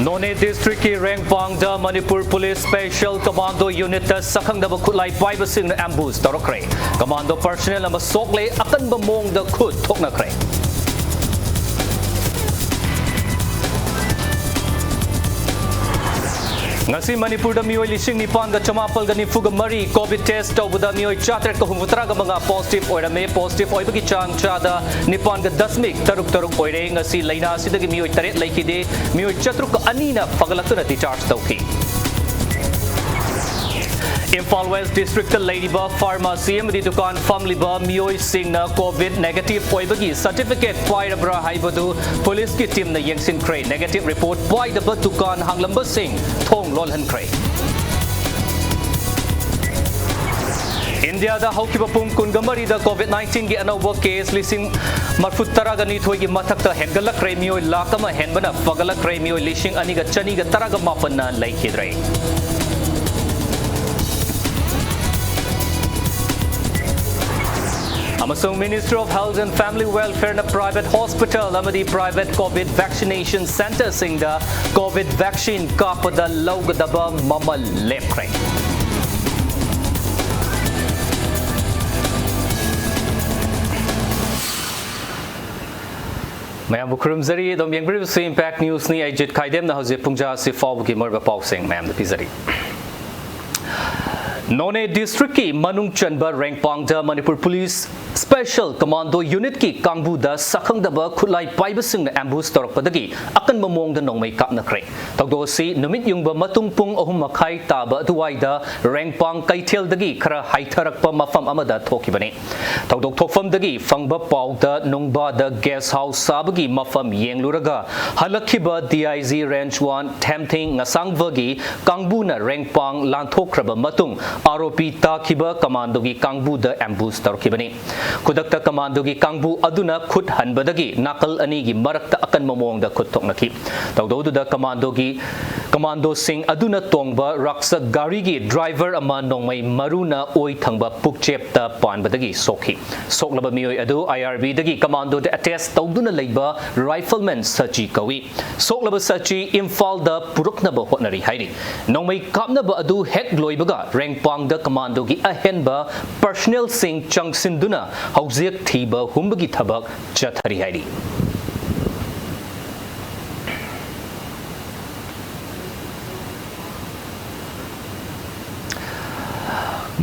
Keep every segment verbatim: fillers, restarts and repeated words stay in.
ꯅꯣꯅꯦ ꯗꯤꯁꯇ꯭ꯔꯤꯛꯀꯤ ꯔꯦꯡꯄꯥꯡꯗ Manipur police special commando ꯌꯨꯅꯤꯠꯇ ꯁꯛꯈꯪꯗꯕ ꯈꯨꯠꯂꯥꯏ ꯄꯥꯏꯕꯁꯤꯡꯅ ambush ꯇꯧꯔꯛꯈ꯭ꯔꯦ꯫ Commando personal ꯑꯃ ꯁꯣꯛꯂꯦ, ꯑꯀꯟꯕ ꯃꯑꯣꯡꯗ ꯈꯨꯠ ꯊꯣꯛꯅꯈ꯭ꯔꯦ꯫ ꯉꯁꯤ ꯃꯅꯤꯄꯨꯔꯗ ꯃꯤꯑꯣꯏ ꯂꯤꯁꯤꯡ ꯅꯤꯄꯥꯟꯒ ꯆꯃꯥꯄꯜꯒ ꯅꯤꯐꯨꯒ ꯃꯔꯤ ꯀꯣꯚꯤꯗ ꯇꯦꯁ ꯇꯧꯕꯗ ꯃꯤꯑꯣꯏ ꯆꯥꯇꯔꯦꯠꯀ ꯍꯨꯝꯐꯨꯇꯔꯥꯒ ꯃꯉꯥ ꯄꯣꯖꯤꯇꯤꯚ ꯑꯣꯏꯔꯝꯃꯦ꯫ ꯄꯣꯖꯤꯇꯤꯚ ꯑꯣꯏꯕꯒꯤ ꯆꯥꯡ ꯆꯥꯗ ꯅꯤꯄꯥꯟꯒ ꯗꯁꯃꯤꯛ ꯇꯔꯨꯛ ꯇꯔꯨꯛ ꯑꯣꯏꯔꯦ꯫ ꯉꯁꯤ ꯂꯩꯅꯥ ꯑꯁꯤꯗꯒꯤ ꯃꯤꯑꯣꯏ ꯇꯔꯦꯠ ꯂꯩꯈꯤꯗꯦ꯫ ꯃꯤꯑꯣꯏ ꯆꯥꯇꯔꯨꯛꯀ ꯑꯅꯤꯅ ꯐꯒꯠꯂꯛꯇꯨꯅ ꯗꯤꯁꯆꯥꯔꯖ ꯇꯧꯈꯤ꯫ ꯏꯝꯐꯥꯜ ꯋꯦꯁ ꯗꯤꯁꯇ꯭ꯔꯤꯛꯇ ꯂꯩꯔꯤꯕ ꯐꯥꯔꯃꯥꯁꯤ ꯑꯃꯗꯤ ꯗꯨꯀꯥꯟ ꯐꯝꯂꯤꯕ ꯃꯤꯑꯣꯏꯁꯤꯡꯅ ꯀꯣꯚꯤꯗ ꯅꯦꯒꯦꯇꯤꯚ ꯑꯣꯏꯕꯒꯤ ꯁꯔꯇꯤꯐꯤꯀꯦꯠ ꯄꯥꯏꯔꯕ꯭ꯔꯥ ꯍꯥꯏꯕꯗꯨ ꯄꯨꯂꯤꯁꯀꯤ ꯇꯤꯝꯅ ꯌꯦꯡꯁꯤꯟꯈ꯭ꯔꯦ꯫ ꯅꯦꯒꯦꯇꯤꯚ ꯔꯤꯄꯣꯔꯠ ꯄꯥꯏꯗꯕ ꯗꯨꯀꯥꯟ ꯍꯥꯡꯂꯝꯕꯁꯤꯡ ꯊꯣꯡ ꯂꯣꯜꯍꯟꯈ꯭ꯔꯦ꯫ ꯏꯟꯗꯤꯌꯥꯗ ꯍꯧꯈꯤꯕ ꯄꯨꯡ ꯀꯨꯟꯒ ꯃꯔꯤꯗ ꯀꯣꯚꯤꯗ ꯅꯥꯏꯟꯇꯤꯟꯒꯤ ꯑꯅꯧꯕ ꯀꯦꯁ ꯂꯤꯁꯤꯡ ꯃꯔꯐꯨ ꯇꯔꯥꯒ ꯅꯤꯊꯣꯏꯒꯤ ꯃꯊꯛꯇ ꯍꯦꯟꯒꯠꯂꯛꯈ꯭ꯔꯦ꯫ ꯃꯤꯑꯣꯏ ꯂꯥꯈ ꯑꯃ ꯍꯦꯟꯕꯅ ꯐꯒꯠꯂꯛꯈ꯭ꯔꯦ꯫ ꯃꯤꯑꯣꯏ ꯂꯤꯁꯤꯡ ꯑꯅꯤꯒ ꯆꯅꯤꯒ ꯇꯔꯥꯒ ꯃꯥꯄꯟꯅ ꯂꯩꯈꯤꯗ꯭ꯔꯦ꯫ ꯑꯃꯁꯨꯡ Ministry of Health and Family Welfare ꯅ private hospital ꯑꯃꯗꯤ private COVID vaccination centre ꯁꯤꯡꯗ COVID vaccine ꯀꯥꯞꯄꯗ ꯂꯧꯒꯗꯕ ꯃꯃꯜ ꯂꯦꯞꯈ꯭ꯔꯦ꯫ ꯃꯌꯥꯝꯕꯨ ꯈꯨꯔꯨꯝꯖꯔꯤ꯫ ꯑꯗꯨꯝ ꯌꯦꯡꯕꯤꯔꯤꯕꯁꯤ Impact News ꯅꯤ꯫ ꯑꯩ ꯖꯤꯠ ꯈꯥꯏꯗꯦꯝꯅ ꯍꯧꯖꯤꯛ ꯄꯨꯡꯖꯥ ꯑꯁꯤ ꯐꯥꯎꯕꯒꯤ ꯃꯔꯨꯑꯣꯏꯕ ꯄꯥꯎꯁꯤꯡ ꯃꯌꯥꯝꯗ ꯄꯤꯖꯔꯤ꯫ ꯅꯣꯅꯦ ꯗꯤꯁꯇ꯭ꯔꯤꯛꯀꯤ ꯃꯅꯨꯡ ꯆꯟꯕ ꯔꯦꯡꯄꯥꯡꯗ ꯃꯅꯤꯄꯨꯔ ꯄꯨꯂꯤꯁ ꯁ꯭ꯄꯦꯁꯦꯜ ꯀꯃꯥꯟꯗꯣ ꯌꯨꯅꯤꯠꯀꯤ ꯀꯥꯡꯕꯨꯗ ꯁꯛꯈꯪꯗꯕ ꯈꯨꯠꯂꯥꯏ ꯄꯥꯏꯕꯁꯤꯡꯅ ꯑꯦꯝꯕꯨꯁ ꯇꯧꯔꯛꯄꯗꯒꯤ ꯑꯀꯟꯕ ꯃꯑꯣꯡꯗ ꯅꯣꯡꯃꯩ ꯀꯥꯞꯅꯈ꯭ꯔꯦ꯫ ꯊꯧꯗꯣꯛ ꯑꯁꯤ ꯅꯨꯃꯤꯠ ꯌꯨꯡꯕ ꯃꯇꯨꯡ ꯄꯨꯡ ꯑꯍꯨꯝ ꯃꯈꯥꯏ ꯇꯥꯕ ꯑꯗꯨꯋꯥꯏꯗ ꯔꯦꯡꯄꯥꯡ ꯀꯩꯊꯦꯜꯗꯒꯤ ꯈꯔ ꯍꯥꯏꯊꯔꯛꯄ ꯃꯐꯝ ꯑꯃꯗ ꯊꯣꯛꯈꯤꯕꯅꯤ꯫ ꯊꯧꯗꯣꯛ ꯊꯣꯛꯐꯝꯗꯒꯤ ꯐꯪꯕ ꯄꯥꯎꯗ ꯅꯨꯡꯕꯥꯗ ꯒꯦꯁ ꯍꯥꯎꯁ ꯁꯥꯕꯒꯤ ꯃꯐꯝ ꯌꯦꯡꯂꯨꯔꯒ ꯍꯜꯂꯛꯈꯤꯕ D I G range one ꯊꯦꯝꯊꯤꯡ ꯉꯁꯥꯡꯕꯒꯤ ꯀꯥꯡꯕꯨꯅ ꯔꯦꯡꯄꯥꯡ ꯂꯥꯟꯊꯣꯛꯈ꯭ꯔꯕ ꯃꯇꯨꯡ ꯑꯥꯔ ꯑꯣ ꯄꯤ ꯇꯥꯈꯤꯕ ꯀꯃꯥꯟꯗꯣꯒꯤ ꯀꯥꯡꯕꯨꯗ ꯑꯦꯝꯕꯨꯁ ꯇꯧꯔꯛꯈꯤꯕꯅꯤ꯫ ꯈꯨꯗꯛꯇ ꯀꯃꯥꯟꯗꯣꯒꯤ ꯀꯥꯡꯕꯨ ꯑꯗꯨꯅ ꯈꯨꯠ ꯍꯟꯕꯗꯒꯤ ꯅꯥꯀꯜ ꯑꯅꯤꯒꯤ ꯃꯔꯛꯇ ꯑꯀꯟꯕ ꯃꯑꯣꯡꯗ ꯈꯨꯠ ꯊꯣꯛꯅꯈꯤ꯫ ꯊꯧꯗꯣꯛ ꯑꯗꯨꯗ ꯀꯃꯥꯟꯗꯣꯒꯤ ꯀꯃꯥꯟꯗꯣꯁꯤꯡ ꯑꯗꯨꯅ ꯇꯣꯡꯕ ꯔꯛꯁ ꯒꯥꯔꯤꯒꯤ ꯗ꯭ꯔꯥꯏꯚꯔ ꯑꯃ ꯅꯣꯡꯃꯩ ꯃꯔꯨꯅ ꯑꯣꯏ ꯊꯪꯕ ꯄꯨꯛꯆꯦꯞꯇ ꯄꯥꯟꯕꯗꯒꯤ ꯁꯣꯛꯈꯤ꯫ ꯁꯣꯛꯂꯕ ꯃꯤꯑꯣꯏ ꯑꯗꯨ ꯑꯥꯏ ꯑꯥꯔ ꯕꯤꯗꯒꯤ ꯀꯃꯥꯟꯗꯣꯗ ꯑꯦꯇꯦꯁ ꯇꯧꯗꯨꯅ ꯂꯩꯕ ꯔꯥꯏꯐꯜꯃꯦꯟ ꯁꯆꯤ ꯀꯧꯏ꯫ ꯁꯣꯛꯂꯕ ꯁꯆꯤ ꯏꯝꯐꯥꯜꯗ ꯄꯨꯔꯛꯅꯕ ꯍꯣꯠꯅꯔꯤ ꯍꯥꯏꯔꯤ꯫ ꯅꯣꯡꯃꯩ ꯀꯥꯞꯅꯕ ꯑꯗꯨ ꯍꯦꯛ ꯂꯣꯏꯕꯒ ꯔꯦꯡꯄꯥꯡꯗ ꯀꯃꯥꯟꯗꯣꯒꯤ ꯑꯍꯦꯟꯕ ꯄꯔꯁꯅꯦꯜꯁꯤꯡ ꯆꯪꯁꯤꯟꯗꯨꯅ ꯍꯧꯖꯤꯛ ꯊꯤꯕ ꯍꯨꯝꯕꯒꯤ ꯊꯕꯛ ꯆꯠꯊꯔꯤ ꯍꯥꯏꯔꯤ꯫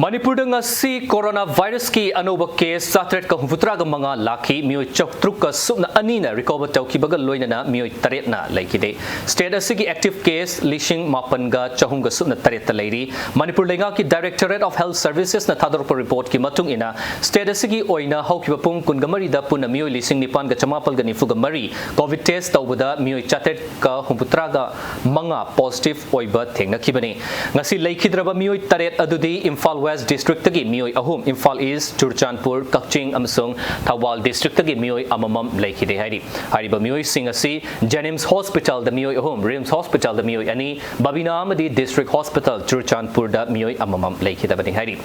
ꯃꯅꯤꯄꯨꯔꯗ ꯉꯁꯤ ꯀꯣꯔꯣꯅꯥ ꯚꯥꯏꯔꯁꯀꯤ ꯑꯅꯧꯕ ꯀꯦꯁ ꯆꯥꯇ꯭ꯔꯦꯠꯀ ꯍꯨꯝꯐꯨꯇꯔꯥꯒ ꯃꯉꯥ ꯂꯥꯛꯈꯤ꯫ ꯃꯤꯑꯣꯏ ꯆꯥꯇ꯭ꯔꯨꯛꯀ ꯁꯨꯞꯅ ꯑꯅꯤꯅ ꯔꯤꯀꯣꯚꯔ ꯇꯧꯈꯤꯕꯒ ꯂꯣꯏꯅꯅ ꯃꯤꯑꯣꯏ ꯇꯔꯦꯠꯅ ꯂꯩꯈꯤꯗꯦ꯫ ꯁ꯭ꯇꯦꯠ ꯑꯁꯤꯒꯤ ꯑꯦꯛꯇꯤꯚ ꯀꯦꯁ ꯂꯤꯁꯤꯡ ꯃꯥꯄꯟꯒ ꯆꯍꯨꯝꯒ ꯁꯨꯞꯅ ꯇꯔꯦꯠꯇ ꯂꯩꯔꯤ꯫ ꯃꯅꯤꯄꯨꯔ ꯂꯩꯉꯥꯛꯀꯤ Directorate of Health Servicesꯅ ꯊꯥꯗꯣꯔꯛꯄ ꯔꯤꯄꯣꯔꯠꯀꯤ ꯃꯇꯨꯡ ꯏꯟꯅ, ꯁ꯭ꯇꯦꯠ ꯑꯁꯤꯒꯤ ꯑꯣꯏꯅ ꯍꯧꯈꯤꯕ ꯄꯨꯡ ꯀꯨꯟꯒ ꯃꯔꯤꯗ ꯄꯨꯟꯅ ꯃꯤꯑꯣꯏ ꯂꯤꯁꯤꯡ ꯅꯤꯄꯥꯟꯒ ꯆꯃꯥꯄꯜꯒ ꯅꯤꯐꯨꯒ ꯃꯔꯤ ꯀꯣꯚꯤꯗ ꯇꯦꯁ ꯇꯧꯕꯗ ꯃꯤꯑꯣꯏ ꯆꯥꯇ꯭ꯔꯦꯠꯀ ꯍꯨꯝꯐꯨꯇꯔꯥꯒ ꯃꯉꯥ ꯄꯣꯖꯤꯇꯤꯚ ꯑꯣꯏꯕ ꯊꯦꯡꯅꯈꯤꯕꯅꯤ꯫ ꯉꯁꯤ ꯂꯩꯈꯤꯗ꯭ꯔꯕ ꯃꯤꯑꯣꯏ ꯇꯔꯦꯠ ꯑꯗꯨꯗꯤ ꯏꯝꯐꯥꯜ ꯋꯦꯁ ꯗꯤꯁꯇ꯭ꯔꯤꯛꯇꯒꯤ ꯃꯤꯑꯣꯏ ꯑꯍꯨꯝ, ꯏꯝꯐꯥꯜ ꯏꯁ, ꯆꯨꯔꯆꯥꯟꯄꯨꯔ, ꯀꯛꯆꯤꯡ ꯑꯃꯁꯨꯡ ꯊꯧꯕꯥꯜ ꯗꯤꯁꯇ꯭ꯔꯤꯛꯇꯒꯤ ꯃꯤꯑꯣꯏ ꯑꯃꯃꯝ ꯂꯩꯈꯤꯗꯦ ꯍꯥꯏꯔꯤ꯫ ꯍꯥꯏꯔꯤꯕ ꯃꯤꯑꯣꯏꯁꯤꯡ ꯑꯁꯤ ꯖꯦꯅꯤꯝꯁ ꯍꯣꯁꯄꯤꯇꯥꯜꯗ ꯃꯤꯑꯣꯏ ꯑꯍꯨꯝ, ꯔꯤꯝꯁ ꯍꯣꯁꯄꯤꯇꯥꯜꯗ ꯃꯤꯑꯣꯏ ꯑꯅꯤ, ꯕꯕꯤꯅꯥ ꯑꯃꯗꯤ ꯗꯤꯁꯇ꯭ꯔꯤꯛ ꯍꯣꯁꯄꯤꯇꯥꯜ ꯆꯨꯔꯆꯥꯟꯄꯨꯔꯗ ꯃꯤꯑꯣꯏ ꯑꯃꯃꯝ ꯂꯩꯈꯤꯗꯕꯅꯤ ꯍꯥꯏꯔꯤ꯫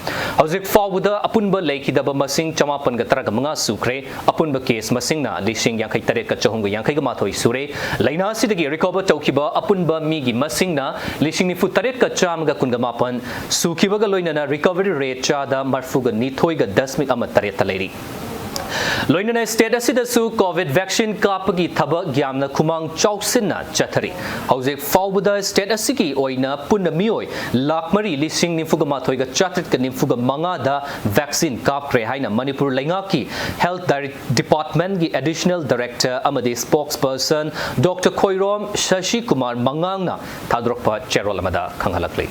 ꯍꯧꯖꯤꯛ ꯐꯥꯎꯕꯗ ꯑꯄꯨꯟꯕ ꯂꯩꯈꯤꯗꯕ ꯃꯁꯤꯡ ꯆꯃꯥꯄꯟꯒ ꯇꯔꯥꯒ ꯃꯉꯥ ꯁꯨꯈ꯭ꯔꯦ꯫ ꯑꯄꯨꯟꯕ ꯀꯦꯁ ꯃꯁꯤꯡꯅ ꯂꯤꯁꯤꯡ ꯌꯥꯡꯈꯩ ꯇꯔꯦꯠꯀ ꯆꯍꯨꯝꯒ ꯌꯥꯡꯈꯩꯒ ꯃꯥꯊꯣꯏ ꯁꯨꯔꯦ꯫ ꯂꯥꯏꯅꯥ ꯑꯁꯤꯗꯒꯤ ꯔꯤꯀꯣꯚꯔ ꯇꯧꯈꯤꯕ ꯑꯄꯨꯟꯕ ꯃꯤꯒꯤ ꯃꯁꯤꯡꯅ ꯂꯤꯁꯤꯡ ꯅꯤꯐꯨ ꯇꯔꯦꯠꯀ ꯆꯥꯝꯃꯒ ꯀꯨꯟꯒ ꯃꯥꯄꯟ ꯁꯨꯈꯤꯕꯒ ꯂꯣꯏꯅꯅ ꯔꯤꯀꯣꯚꯔꯤ ꯔꯦꯠ ꯆꯥꯗ ꯃꯔꯐꯨꯒ ꯅꯤꯊꯣꯏꯒ ꯗꯁꯃꯤꯛ ꯑꯃ ꯇꯔꯦꯠꯇ ꯂꯩꯔꯤ꯫ ꯂꯣꯏꯅꯅ ꯁ꯭ꯇꯦꯠ ꯑꯁꯤꯗꯁꯨ ꯀꯣꯚꯤꯗ ꯚꯦꯛꯁꯤꯟ ꯀꯥꯞꯄꯒꯤ ꯊꯕꯛ ꯌꯥꯝꯅ ꯈꯨꯃꯥꯡ ꯆꯥꯎꯁꯤꯟꯅ ꯆꯠꯊꯔꯤ꯫ ꯍꯧꯖꯤꯛ ꯐꯥꯎꯕꯗ ꯁ꯭ꯇꯦꯠ ꯑꯁꯤꯒꯤ ꯑꯣꯏꯅ ꯄꯨꯟꯅ ꯃꯤꯑꯣꯏ ꯂꯥꯈ ꯃꯔꯤ ꯂꯤꯁꯤꯡ ꯅꯤꯐꯨꯒ ꯃꯥꯊꯣꯏꯒ ꯆꯥꯇ꯭ꯔꯦꯠꯀ ꯅꯤꯐꯨꯒ ꯃꯉꯥꯗ ꯚꯦꯛꯁꯤꯟ ꯀꯥꯞꯈ꯭ꯔꯦ ꯍꯥꯏꯅ ꯃꯅꯤꯄꯨꯔ ꯂꯩꯉꯥꯛꯀꯤ ꯍꯦꯜꯊ ꯗꯥꯏꯔꯦꯛ-, ꯗꯤꯄꯥꯔꯠꯃꯦꯟꯒꯤ ꯑꯦꯗꯤꯁꯅꯦꯜ ꯗꯥꯏꯔꯦꯛꯇꯔ ꯑꯃꯗꯤ ꯁ꯭ꯄꯣꯛꯁꯄꯔꯁꯟ ꯗꯣꯛꯇꯔ ꯈꯣꯏꯔꯣꯝ ꯁꯁꯤ ꯀꯨꯃꯥꯔ ꯃꯉꯥꯡꯅ ꯊꯥꯗꯣꯔꯛꯄ ꯆꯦꯔꯣꯜ ꯑꯃꯗ ꯈꯪꯍꯜꯂꯛꯂꯤ꯫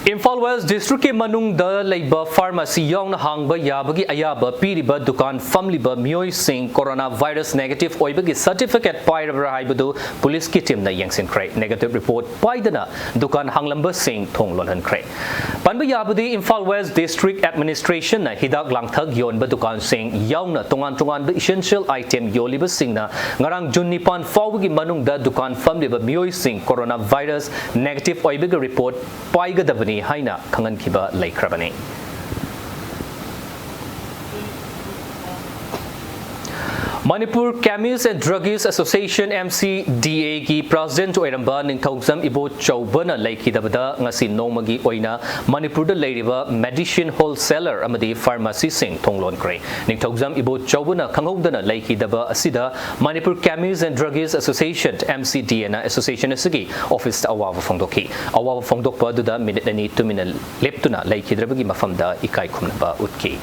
ꯏꯝꯐꯥꯜ ꯋꯦꯁ ꯗꯤꯁꯇ꯭ꯔꯤꯛꯀꯤ ꯃꯅꯨꯡꯗ ꯂꯩꯕ ꯐꯥꯔꯃꯥꯁꯤ ꯌꯥꯎꯅ ꯍꯥꯡꯕ ꯌꯥꯕꯒꯤ ꯑꯌꯥꯕ ꯄꯤꯔꯤꯕ ꯗꯨꯀꯥꯟ ꯐꯝꯂꯤꯕ ꯃꯤꯑꯣꯏꯁꯤꯡ ꯀꯣꯔꯣꯅꯥ ꯚꯥꯏꯔꯁ ꯅꯦꯒꯦꯇꯤꯚ ꯑꯣꯏꯕꯒꯤ ꯁꯔꯇꯤꯐꯤꯀꯦꯠ ꯄꯥꯏꯔꯕ꯭ꯔꯥ ꯍꯥꯏꯕꯗꯨ ꯄꯨꯂꯤꯁꯀꯤ ꯇꯤꯝꯅ ꯌꯦꯡꯁꯤꯟꯈ꯭ꯔꯦ꯫ ꯅꯦꯒꯦꯇꯤꯚ ꯔꯤꯄꯣꯔꯠ ꯄꯥꯏꯗꯅ ꯗꯨꯀꯥꯟ ꯍꯥꯡꯂꯝꯕꯁꯤꯡ ꯊꯣꯡ ꯂꯣꯜꯍꯟꯈ꯭ꯔꯦ꯫ ꯄꯟꯕ ꯌꯥꯕꯗꯤ, ꯏꯝꯐꯥꯜ ꯋꯦꯁ ꯗꯤꯁꯇ꯭ꯔꯤꯛ ꯑꯦꯗꯃꯤꯅꯤꯁꯇ꯭ꯔꯦꯁꯟꯅ ꯍꯤꯗꯥꯛ ꯂꯥꯡꯊꯛ ꯌꯣꯟꯕ ꯗꯨꯀꯥꯟꯁꯤꯡ ꯌꯥꯎꯅ ꯇꯣꯉꯥꯟ ꯇꯣꯉꯥꯟꯕ ꯏꯁꯦꯟꯁꯤꯌꯦꯜ ꯑꯥꯏꯇꯦꯝ ꯌꯣꯜꯂꯤꯕꯁꯤꯡꯅ ꯉꯔꯥꯡ ꯖꯨꯟ ꯅꯤꯄꯥꯟ ꯐꯥꯎꯕꯒꯤ ꯃꯅꯨꯡꯗ ꯗꯨꯀꯥꯟ ꯐꯝꯂꯤꯕ ꯃꯤꯑꯣꯏꯁꯤꯡ ꯀꯣꯔꯣꯅꯥ ꯚꯥꯏꯔꯁ ꯅꯦꯒꯦꯇꯤꯚ ꯑꯣꯏꯕꯒꯤ ꯔꯤꯄꯣꯔꯠ ꯄꯥꯏꯒꯗꯕꯅꯤ ꯍꯥꯏꯅ ꯈꯪꯍꯟꯈꯤꯕ ꯂꯩꯈ꯭ꯔꯕꯅꯤ꯫ Manipur Chemist and Druggist Association, M C D A ꯒꯤ ꯄ꯭ꯔꯦꯁꯤꯗꯦꯟꯠ ꯑꯣꯏꯔꯝꯕ ꯅꯤꯡꯊꯧꯖꯝ ꯏꯕꯣꯆꯧꯕꯅ ꯂꯩꯈꯤꯗꯕꯗ ꯉꯁꯤ ꯅꯣꯡꯃꯒꯤ ꯑꯣꯏꯅ ꯃꯅꯤꯄꯨꯔꯗ ꯂꯩꯔꯤꯕ ꯃꯦꯗꯤꯁꯤꯟ ꯍꯣꯜꯁꯦꯂꯔ ꯑꯃꯗꯤ ꯐꯥꯔꯃꯥꯁꯤꯁꯤꯡ ꯊꯣꯡ ꯂꯣꯟꯈ꯭ꯔꯦ꯫ ꯅꯤꯡꯊꯧꯖꯝ ꯏꯕꯣꯆꯧꯕꯅ ꯈꯪꯍꯧꯗꯅ ꯂꯩꯈꯤꯗꯕ ꯑꯁꯤꯗ Manipur Chemist and Druggist Association, M C D A ꯅ ꯑꯦꯁꯣꯁꯤꯌꯦꯁꯟ ꯑꯁꯤꯒꯤ ꯑꯣꯐꯤꯁꯇ ꯑꯋꯥꯕ ꯐꯣꯡꯗꯣꯛꯈꯤ꯫ ꯑꯋꯥꯕ ꯐꯣꯡꯗꯣꯛꯄ ꯑꯗꯨꯗ ꯃꯤꯅꯤꯠ ꯑꯅꯤ ꯇꯨꯃꯤꯟꯅ ꯂꯦꯞꯇꯨꯅ ꯂꯩꯈꯤꯗ꯭ꯔꯕꯒꯤ ꯃꯐꯝꯗ ꯏꯀꯥꯏ ꯈꯨꯝꯅꯕ ꯎꯠꯈꯤ꯫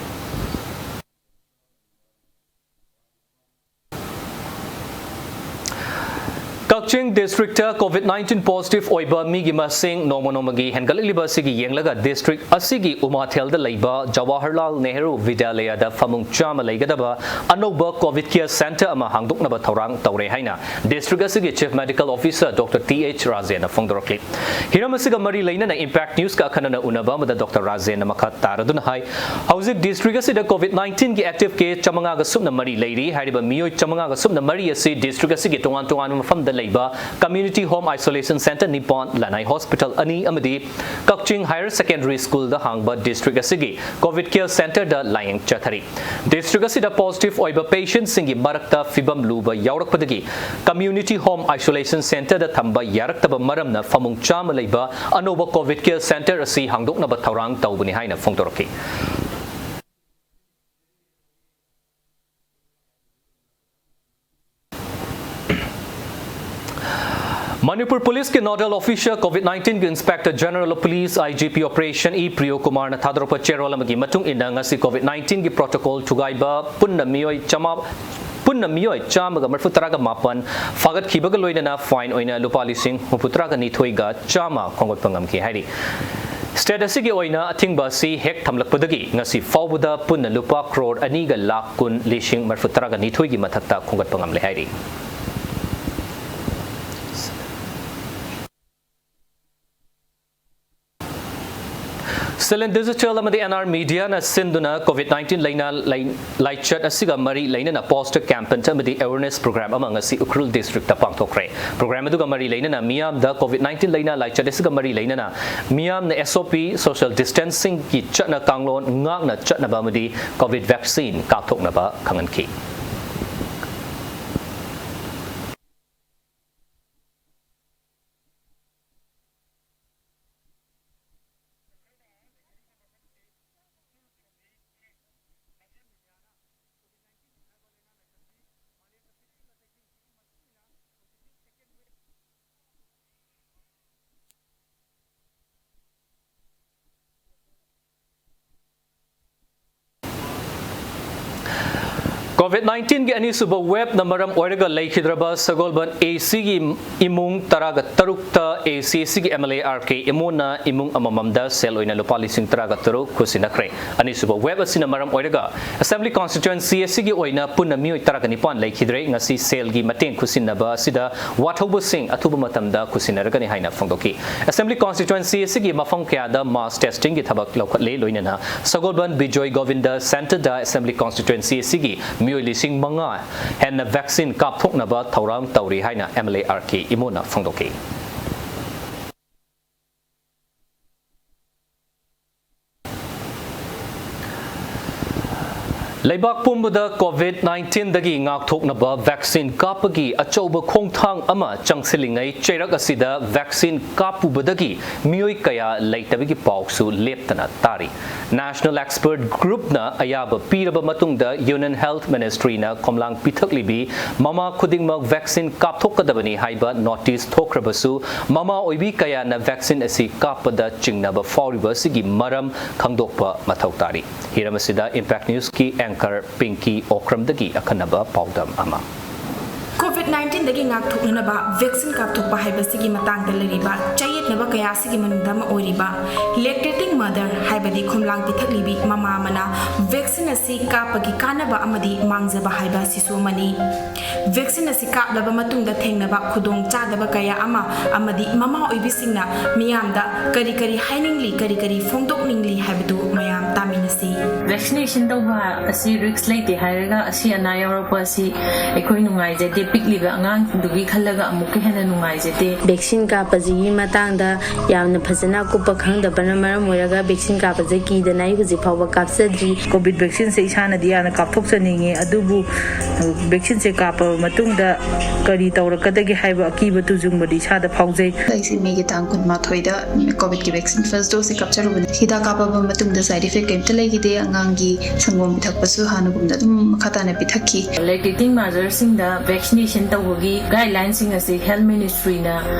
ꯀꯛꯆꯤꯡ ꯗꯤꯁꯇ꯭ꯔꯤꯛꯇ ꯀꯣꯚꯤꯗ ꯅꯥꯏꯟꯇꯤꯟ ꯄꯣꯖꯤꯇꯤꯚ ꯑꯣꯏꯕ ꯃꯤꯒꯤ ꯃꯁꯤꯡ ꯅꯣꯡꯃ ꯅꯣꯡꯃꯒꯤ ꯍꯦꯟꯒꯠꯂꯛꯂꯤꯕ ꯑꯁꯤꯒꯤ ꯌꯦꯡꯂꯒ ꯗꯤꯁꯇ꯭ꯔꯤꯛ ꯑꯁꯤꯒꯤ ꯎꯃꯥꯊꯦꯜꯗ ꯂꯩꯕ ꯖꯋꯥꯍꯔꯂꯥꯜ ꯅꯦꯍꯔꯨ ꯕꯤꯗ꯭ꯌꯥꯂꯌꯥꯗ ꯐꯃꯨꯡ ꯆꯥꯝꯃ ꯂꯩꯒꯗꯕ ꯑꯅꯧꯕ ꯀꯣꯚꯤꯗ ꯀꯦꯌꯔ ꯁꯦꯟꯇꯔ ꯑꯃ ꯍꯥꯡꯗꯣꯛꯅꯕ ꯊꯧꯔꯥꯡ ꯇꯧꯔꯦ ꯍꯥꯏꯅ ꯗꯤꯁꯇ꯭ꯔꯤꯛ ꯑꯁꯤꯒꯤ chief medical officer doctor T H ꯔꯥꯖꯦꯟꯅ ꯐꯣꯡꯗꯣꯔꯛꯂꯤ꯫ ꯍꯤꯔꯝ ꯑꯁꯤꯒ ꯃꯔꯤ ꯂꯩꯅꯅ ꯏꯝꯄꯦꯛ ꯅ꯭ꯌꯨꯁꯀ ꯑꯈꯟꯅꯅ ꯎꯅꯕ ꯑꯃꯗ ꯗꯣꯛꯇꯔ ꯔꯥꯖꯦꯟꯅ ꯃꯈꯥ ꯇꯥꯔꯗꯨꯅ ꯍꯥꯏ, ꯍꯧꯖꯤꯛ ꯗꯤꯁꯇ꯭ꯔꯤꯛ ꯑꯁꯤꯗ ꯀꯣꯚꯤꯗ ꯅꯥꯏꯟꯇꯤꯟꯒꯤ ꯑꯦꯛꯇꯤꯚ ꯀꯦꯁ ꯆꯥꯃꯉꯥꯒ ꯁꯨꯞꯅ ꯃꯔꯤ ꯂꯩꯔꯤ꯫ ꯍꯥꯏꯔꯤꯕ ꯃꯤꯑꯣꯏ ꯆꯥꯃꯉꯥꯒ ꯁꯨꯞꯅ ꯃꯔꯤ ꯑꯁꯤ ꯗꯤꯁꯇ꯭ꯔꯤꯛ ꯑꯁꯤꯒꯤ ꯇꯣꯉꯥꯟ ꯇꯣꯉꯥꯟꯕ ꯃꯐꯝꯗ ꯂꯩꯕ ꯀꯝꯃ꯭ꯌꯨꯅꯤꯇꯤ ꯍꯣꯝ ꯑꯥꯏꯁꯣꯂꯦꯁꯟ ꯁꯦꯟꯇꯔ ꯅꯤꯄꯥꯟ, ꯂꯟꯅꯥꯏ ꯍꯣꯁꯄꯤꯇꯥꯜ ꯑꯅꯤ ꯑꯃꯗꯤ ꯀꯛꯆꯤꯡ ꯍꯥꯌꯔ ꯁꯦꯀꯦꯟꯗꯔꯤ ꯁ꯭ꯀꯨꯜꯗ ꯍꯥꯡꯕ ꯗꯤꯁꯇ꯭ꯔꯤꯛ ꯑꯁꯤꯒꯤ ꯀꯣꯚꯤꯗ ꯀꯦꯌꯔ ꯁꯦꯟꯇꯔꯗ ꯂꯥꯌꯦꯡ ꯆꯠꯊꯔꯤ꯫ ꯗꯤꯁꯇ꯭ꯔꯤꯛ ꯑꯁꯤꯗ ꯄꯣꯖꯤꯇꯤꯚ ꯑꯣꯏꯕ ꯄꯦꯁꯦꯟꯠꯁꯤꯡꯒꯤ ꯃꯔꯛꯇ ꯐꯤꯕꯝ ꯂꯨꯕ ꯌꯥꯎꯔꯛꯄꯗꯒꯤ ꯀꯝꯃ꯭ꯌꯨꯅꯤꯇꯤ ꯍꯣꯝ ꯑꯥꯏꯁꯣꯂꯦꯁꯟ ꯁꯦꯟꯇꯔꯗ ꯊꯝꯕ ꯌꯥꯔꯛꯇꯕ ꯃꯔꯝꯅ ꯐꯃꯨꯡ ꯆꯥꯝꯃ ꯂꯩꯕ ꯑꯅꯧꯕ ꯀꯣꯚꯤꯗ ꯀꯦꯌꯔ ꯁꯦꯟꯇꯔ ꯑꯁꯤ ꯍꯥꯡꯗꯣꯛꯅꯕ ꯊꯧꯔꯥꯡ ꯇꯧꯕꯅꯤ ꯍꯥꯏꯅ ꯐꯣꯡꯗꯣꯔꯛꯈꯤ꯫ ꯃꯅꯤꯄꯨꯔ ꯄꯨꯂꯤꯁꯀꯤ ꯅꯣꯗꯦꯜ ꯑꯣꯐꯤꯁꯔ, ꯀꯣꯚꯤꯗ ꯅꯥꯏꯟꯇꯤꯟꯒꯤ inspector general of police, I G P operation, E Priyo ꯀꯨꯃꯥꯔꯅ ꯊꯥꯗꯣꯔꯛꯄ ꯆꯦꯔꯣꯜ ꯑꯃꯒꯤ ꯃꯇꯨꯡ ꯏꯟꯅ, ꯉꯁꯤ ꯀꯣꯚꯤꯗ ꯅꯥꯏꯟꯇꯤꯟꯒꯤ ꯄ꯭ꯔꯣꯇꯣꯀꯣꯜ ꯊꯨꯒꯥꯏꯕ ꯄꯨꯟꯅ ꯃꯤꯑꯣꯏ ꯆꯥꯃꯥ-, ꯄꯨꯟꯅ ꯃꯤꯑꯣꯏ ꯆꯥꯝꯃꯒ ꯃꯔꯤꯐꯨ ꯇꯔꯥꯒ ꯃꯥꯄꯟ ꯐꯥꯒꯠꯈꯤꯕꯒ ꯂꯣꯏꯅꯅ ꯐꯥꯏꯟ ꯑꯣꯏꯅ ꯂꯨꯄꯥ ꯂꯤꯁꯤꯡ ꯍꯨꯝꯐꯨ ꯇꯔꯥꯒ ꯅꯤꯊꯣꯏꯒ ꯆꯥꯝꯃ ꯈꯣꯝꯒꯠꯄ ꯉꯝꯈꯤ ꯍꯥꯏꯔꯤ꯫ State ꯑꯁꯤꯒꯤ ꯑꯣꯏꯅ ꯑꯊꯤꯡꯕ ꯑꯁꯤ ꯍꯦꯛ ꯊꯝꯂꯛꯄꯗꯒꯤ ꯉꯁꯤ ꯐꯥꯎꯕꯗ ꯄꯨꯟꯅ ꯂꯨꯄꯥ ꯀ꯭ꯔꯣꯔ ꯑꯅꯤꯒ ꯂꯥꯈ ꯀꯨꯟ ꯂꯤꯁꯤꯡ ꯃꯔꯤꯐꯨ ꯇꯔꯥꯒ ꯅꯤꯊꯣꯏꯒꯤ ꯃꯊꯛꯇ ꯈꯣꯝꯒꯠꯄ ꯉꯝꯂꯦ ꯍꯥꯏꯔꯤ꯫ ꯁꯤꯂꯤꯟ ꯗꯤꯖꯤꯇꯦꯜ ꯑꯃꯗꯤ ꯑꯦꯟ ꯑꯥꯔ ꯃꯤꯗꯤꯌꯥꯅ ꯁꯤꯟꯗꯨꯅ COVID nineteen ꯂꯥꯏꯅꯥ ꯂꯥꯏ-, ꯂꯥꯏꯆꯠ ꯑꯁꯤꯒ ꯃꯔꯤ ꯂꯩꯅꯅ poster campaign ꯑꯃꯗꯤ awareness program ꯑꯃ ꯉꯁꯤ ꯎꯈ꯭ꯔꯨꯜ district ꯇ ꯄꯥꯡꯊꯣꯛꯈ꯭ꯔꯦ꯫ Program ꯑꯗꯨꯒ ꯃꯔꯤ ꯂꯩꯅꯅ ꯃꯤꯌꯥꯝꯗ COVID nineteen ꯂꯥꯏꯅꯥ ꯂꯥꯏꯆꯠ ꯑꯁꯤꯒ ꯃꯔꯤ ꯂꯩꯅꯅ ꯃꯤꯌꯥꯝꯅ S O P, social distancing ꯒꯤ ꯆꯠꯅ ꯀꯥꯡꯂꯣꯟ ꯉꯥꯛꯅ ꯆꯠꯅꯕ ꯑꯃꯗꯤ COVID vaccine ꯀꯥꯞꯊꯣꯛꯅꯕ ꯈꯪꯍꯟꯈꯤ꯫ COVID nineteen ꯒꯤ ꯑꯅꯤꯁꯨꯕ wave ꯅ ꯃꯔꯝ ꯑꯣꯏꯔꯒ ꯂꯩꯈꯤꯗ꯭ꯔꯕ ꯁꯒꯣꯜꯕꯟ A C ꯒꯤ ꯏꯃꯨꯡ ꯇꯔꯥꯒ ꯇꯔꯨꯛꯇ A C ꯑꯁꯤꯒꯤ M L A R K ꯏꯃꯣꯅ ꯏꯃꯨꯡ ꯑꯃꯃꯝꯗ ꯁꯦꯜ ꯑꯣꯏꯅ ꯂꯨꯄꯥ ꯂꯤꯁꯤꯡ ꯇꯔꯥꯒ ꯇꯔꯨꯛ ꯈꯨꯠꯁꯤꯟꯅꯈ꯭ꯔꯦ꯫ ꯑꯅꯤꯁꯨꯕ wave ꯑꯁꯤꯅ ꯃꯔꯝ ꯑꯣꯏꯔꯒ Assembly Constituency ꯑꯁꯤꯒꯤ ꯑꯣꯏꯅ ꯄꯨꯟꯅ ꯃꯤꯑꯣꯏ ꯇꯔꯥꯒ ꯅꯤꯄꯥꯟ ꯂꯩꯈꯤꯗ꯭ꯔꯦ꯫ ꯉꯁꯤ ꯁꯦꯜꯒꯤ ꯃꯇꯦꯡ ꯈꯨꯠꯁꯤꯟꯅꯕ ꯑꯁꯤꯗ ꯋꯥꯊꯧꯕꯁꯤꯡ ꯑꯊꯨꯕ ꯃꯇꯝꯗ ꯈꯨꯠꯁꯤꯟꯅꯔꯒꯅꯤ ꯍꯥꯏꯅ ꯐꯣꯡꯗꯣꯛꯈꯤ꯫ Assembly Constituency ꯑꯁꯤꯒꯤ ꯃꯐꯝ ꯀꯌꯥꯗ mass testing ꯒꯤ ꯊꯕꯛ ꯂꯧꯈꯠꯂꯦ, ꯂꯣꯏꯅꯅ ꯁꯒꯣꯜꯕꯟ ꯕꯤꯖꯣꯏ ꯒꯣꯕꯤꯟꯗ Centre ꯗ Assembly Constituency ꯑꯁꯤꯒꯤ ꯃꯤꯑꯣꯏ ꯂꯤꯁꯤꯡ ꯃꯉꯥ ꯍꯦꯟꯅ vaccine ꯀꯥꯞꯊꯣꯛꯅꯕ ꯊꯧꯔꯥꯡ ꯇꯧꯔꯤ ꯍꯥꯏꯅ M L A R K ꯏꯃꯣꯅ ꯐꯣꯡꯗꯣꯛꯈꯤ꯫ ꯂꯩꯕꯥꯛ ꯄꯨꯝꯕꯗ COVID nineteen ꯗꯒꯤ ꯉꯥꯛꯊꯣꯛꯅꯕ vaccine ꯀꯥꯞꯄꯒꯤ ꯑꯆꯧꯕ ꯈꯣꯡꯊꯥꯡ ꯑꯃ ꯆꯪꯁꯤꯜꯂꯤꯉꯩ, ꯆꯩꯔꯛ ꯑꯁꯤꯗ vaccine ꯀꯥꯞꯄꯨꯕꯗꯒꯤ ꯃꯤꯑꯣꯏ ꯀꯌꯥ ꯂꯩꯇꯕꯒꯤ ꯄꯥꯎꯁꯨ ꯂꯦꯞꯇꯅ ꯇꯥꯔꯤ꯫ National Expert Group ꯅ ꯑꯌꯥꯕ ꯄꯤꯔꯕ ꯃꯇꯨꯡꯗ Union Health Ministry ꯅ ꯈꯣꯝꯂꯥꯡ ꯄꯤꯊꯛꯂꯤꯕꯤ ꯃꯃꯥ ꯈꯨꯗꯤꯡꯃꯛ vaccine ꯀꯥꯞꯊꯣꯛꯀꯗꯕꯅꯤ ꯍꯥꯏꯕ notice ꯊꯣꯛꯈ꯭ꯔꯕꯁꯨ, ꯃꯃꯥ ꯑꯣꯏꯕꯤ ꯀꯌꯥꯅ vaccine ꯑꯁꯤ ꯀꯥꯞꯄꯗ ꯆꯤꯡꯅꯕ ꯐꯥꯎꯔꯤꯕ ꯑꯁꯤꯒꯤ ꯃꯔꯝ ꯈꯪꯗꯣꯛꯄ ꯃꯊꯧ ꯇꯥꯔꯤ꯫ ꯍꯤꯔꯝ ꯑꯁꯤꯗ Impact News ꯀꯤ anchor ꯄꯤꯡꯀꯤ ꯑꯣꯀ꯭ꯔꯝꯗꯒꯤ ꯑꯈꯟꯅꯕ ꯄꯥꯎꯗꯝ ꯑꯃ꯫ COVID ꯅꯥꯏꯟꯇꯤꯟꯗꯒꯤ ꯉꯥꯛꯊꯣꯛꯅꯅꯕ ꯚꯦꯛꯁꯤꯟ ꯀꯥꯞꯊꯣꯛꯄ ꯍꯥꯏꯕꯁꯤꯒꯤ ꯃꯇꯥꯡꯗ ꯂꯩꯔꯤꯕ ꯆꯌꯦꯠꯅꯕ ꯀꯌꯥ ꯑꯁꯤꯒꯤ ꯃꯅꯨꯡꯗ ꯑꯃ ꯑꯣꯏꯔꯤꯕ ꯂꯦꯛꯇꯦꯇꯤꯡ ꯃꯗꯔ ꯍꯥꯏꯕꯗꯤ ꯈꯣꯝꯂꯥꯡ ꯄꯤꯊꯛꯂꯤꯕꯤ ꯃꯃꯥ ꯑꯃꯅ ꯚꯦꯛꯁꯤꯟ ꯑꯁꯤ ꯀꯥꯞꯄꯒꯤ ꯀꯥꯟꯅꯕ ꯑꯃꯗꯤ ꯃꯥꯡꯖꯕ ꯍꯥꯏꯕ ꯑꯁꯤꯁꯨ ꯑꯃꯅꯤ꯫ ꯚꯦꯛꯁꯤꯟ ꯑꯁꯤ ꯀꯥꯞꯂꯕ ꯃꯇꯨꯡꯗ ꯊꯦꯡꯅꯕ ꯈꯨꯗꯣꯡ ꯆꯥꯗꯕ ꯀꯌꯥ ꯑꯃ ꯑꯃꯗꯤ ꯃꯃꯥ ꯑꯣꯏꯕꯤꯁꯤꯡꯅ ꯃꯤꯌꯥꯝꯗ ꯀꯔꯤ ꯀꯔꯤ ꯍꯥꯏꯅꯤꯡꯂꯤ, ꯀꯔꯤ ꯀꯔꯤ ꯐꯣꯡꯗꯣꯛꯅꯤꯡꯂꯤ ꯍꯥꯏꯕꯗꯨ ꯃꯌꯥꯝ ꯇꯥꯃꯤꯟꯅꯁꯤ꯫ ꯚꯦꯛꯁꯤꯅꯦꯁꯟ ꯇꯧꯕ ꯑꯁꯤ ꯔꯤꯛꯁ ꯂꯩꯇꯦ ꯍꯥꯏꯔꯒ ꯑꯁꯤ ꯑꯅꯥ ꯌꯥꯎꯔꯛꯄ ꯑꯁꯤ ꯑꯩꯈꯣꯏ ꯅꯨꯡꯉꯥꯏꯖꯗꯦ꯫ ꯄꯤꯛꯂꯤꯕ ꯑꯉꯥꯡꯁꯤꯡꯗꯨꯒꯤ ꯈꯜꯂꯒ ꯑꯃꯨꯛꯀ ꯍꯦꯟꯅ ꯅꯨꯡꯉꯥꯏꯖꯗꯦ꯫ ꯚꯦꯛꯁꯤꯟ ꯀꯥꯞꯄꯁꯤꯒꯤ ꯃꯇꯥꯡꯗ ꯌꯥꯝꯅ ꯐꯖꯅ ꯑꯀꯨꯞꯄ ꯈꯪꯗꯕꯅ ꯃꯔꯝ ꯑꯣꯏꯔꯒ ꯚꯦꯛꯁꯤꯟ ꯀꯥꯞꯄꯁꯦ ꯀꯤꯗꯅ ꯑꯩ ꯍꯧꯖꯤꯛ ꯐꯥꯎꯕ ꯀꯥꯞꯆꯗ꯭ꯔꯤ꯫ ꯀꯣꯚꯤꯗ ꯚꯦꯛꯁꯤꯟꯁꯦ ꯏꯁꯥꯅꯗꯤ ꯌꯥꯝꯅ ꯀꯥꯞꯊꯣꯛꯆꯅꯤꯡꯉꯤ, ꯑꯗꯨꯕꯨ, ꯑ, ꯚꯦꯛꯁꯤꯟꯁꯦ ꯀꯥꯞꯄꯕ ꯃꯇꯨꯡꯗ ꯀꯔꯤ ꯇꯧꯔꯛꯀꯗꯒꯦ ꯍꯥꯏꯕ ꯑꯀꯤꯕ ꯇꯨꯖꯨꯡꯕꯗꯤ ꯏꯁꯥꯗ ꯐꯥꯎꯖꯩ꯫ ꯑꯩꯁꯦ ꯃꯦꯒꯤ ꯇꯥꯡ ꯀꯨꯟꯃꯥꯊꯣꯏꯗ ꯀꯣꯚꯤꯗꯀꯤ ꯚꯦꯛꯁꯤꯟ ꯐꯥꯔꯁ ꯗꯣꯁꯁꯦ ꯀꯥꯞꯆꯔꯨꯕꯅꯤ꯫ ꯍꯤꯗꯥꯛ ꯀꯥꯞꯄꯕ ꯃꯇꯨꯡꯗ ꯁꯥꯏꯗ ꯏꯐꯦꯛ ꯀꯔꯤꯝꯇ ꯂꯩꯈꯤꯗꯦ꯫ ꯑꯉꯥꯡꯒꯤ ꯁꯪꯒꯣꯝ ꯄꯤꯊꯛꯄꯁꯨ ꯍꯥꯟꯅꯒꯨꯝꯅ ꯑꯗꯨꯝ ꯃꯈꯥ ꯇꯥꯅ ꯄꯤꯊꯛꯈꯤ꯫ ꯂꯦꯛꯇꯦꯇꯤꯡ ꯃꯥꯗꯔꯁꯤꯡꯗ ꯚꯦꯛꯁꯤꯅꯦꯁꯟ ꯇꯧꯕꯒꯤ ꯒꯥꯏꯗꯂꯥꯏꯟꯁꯤꯡ ꯑꯁꯤ ꯍꯦꯜꯊ ꯃꯤꯅꯤꯁꯇ꯭ꯔꯤꯅ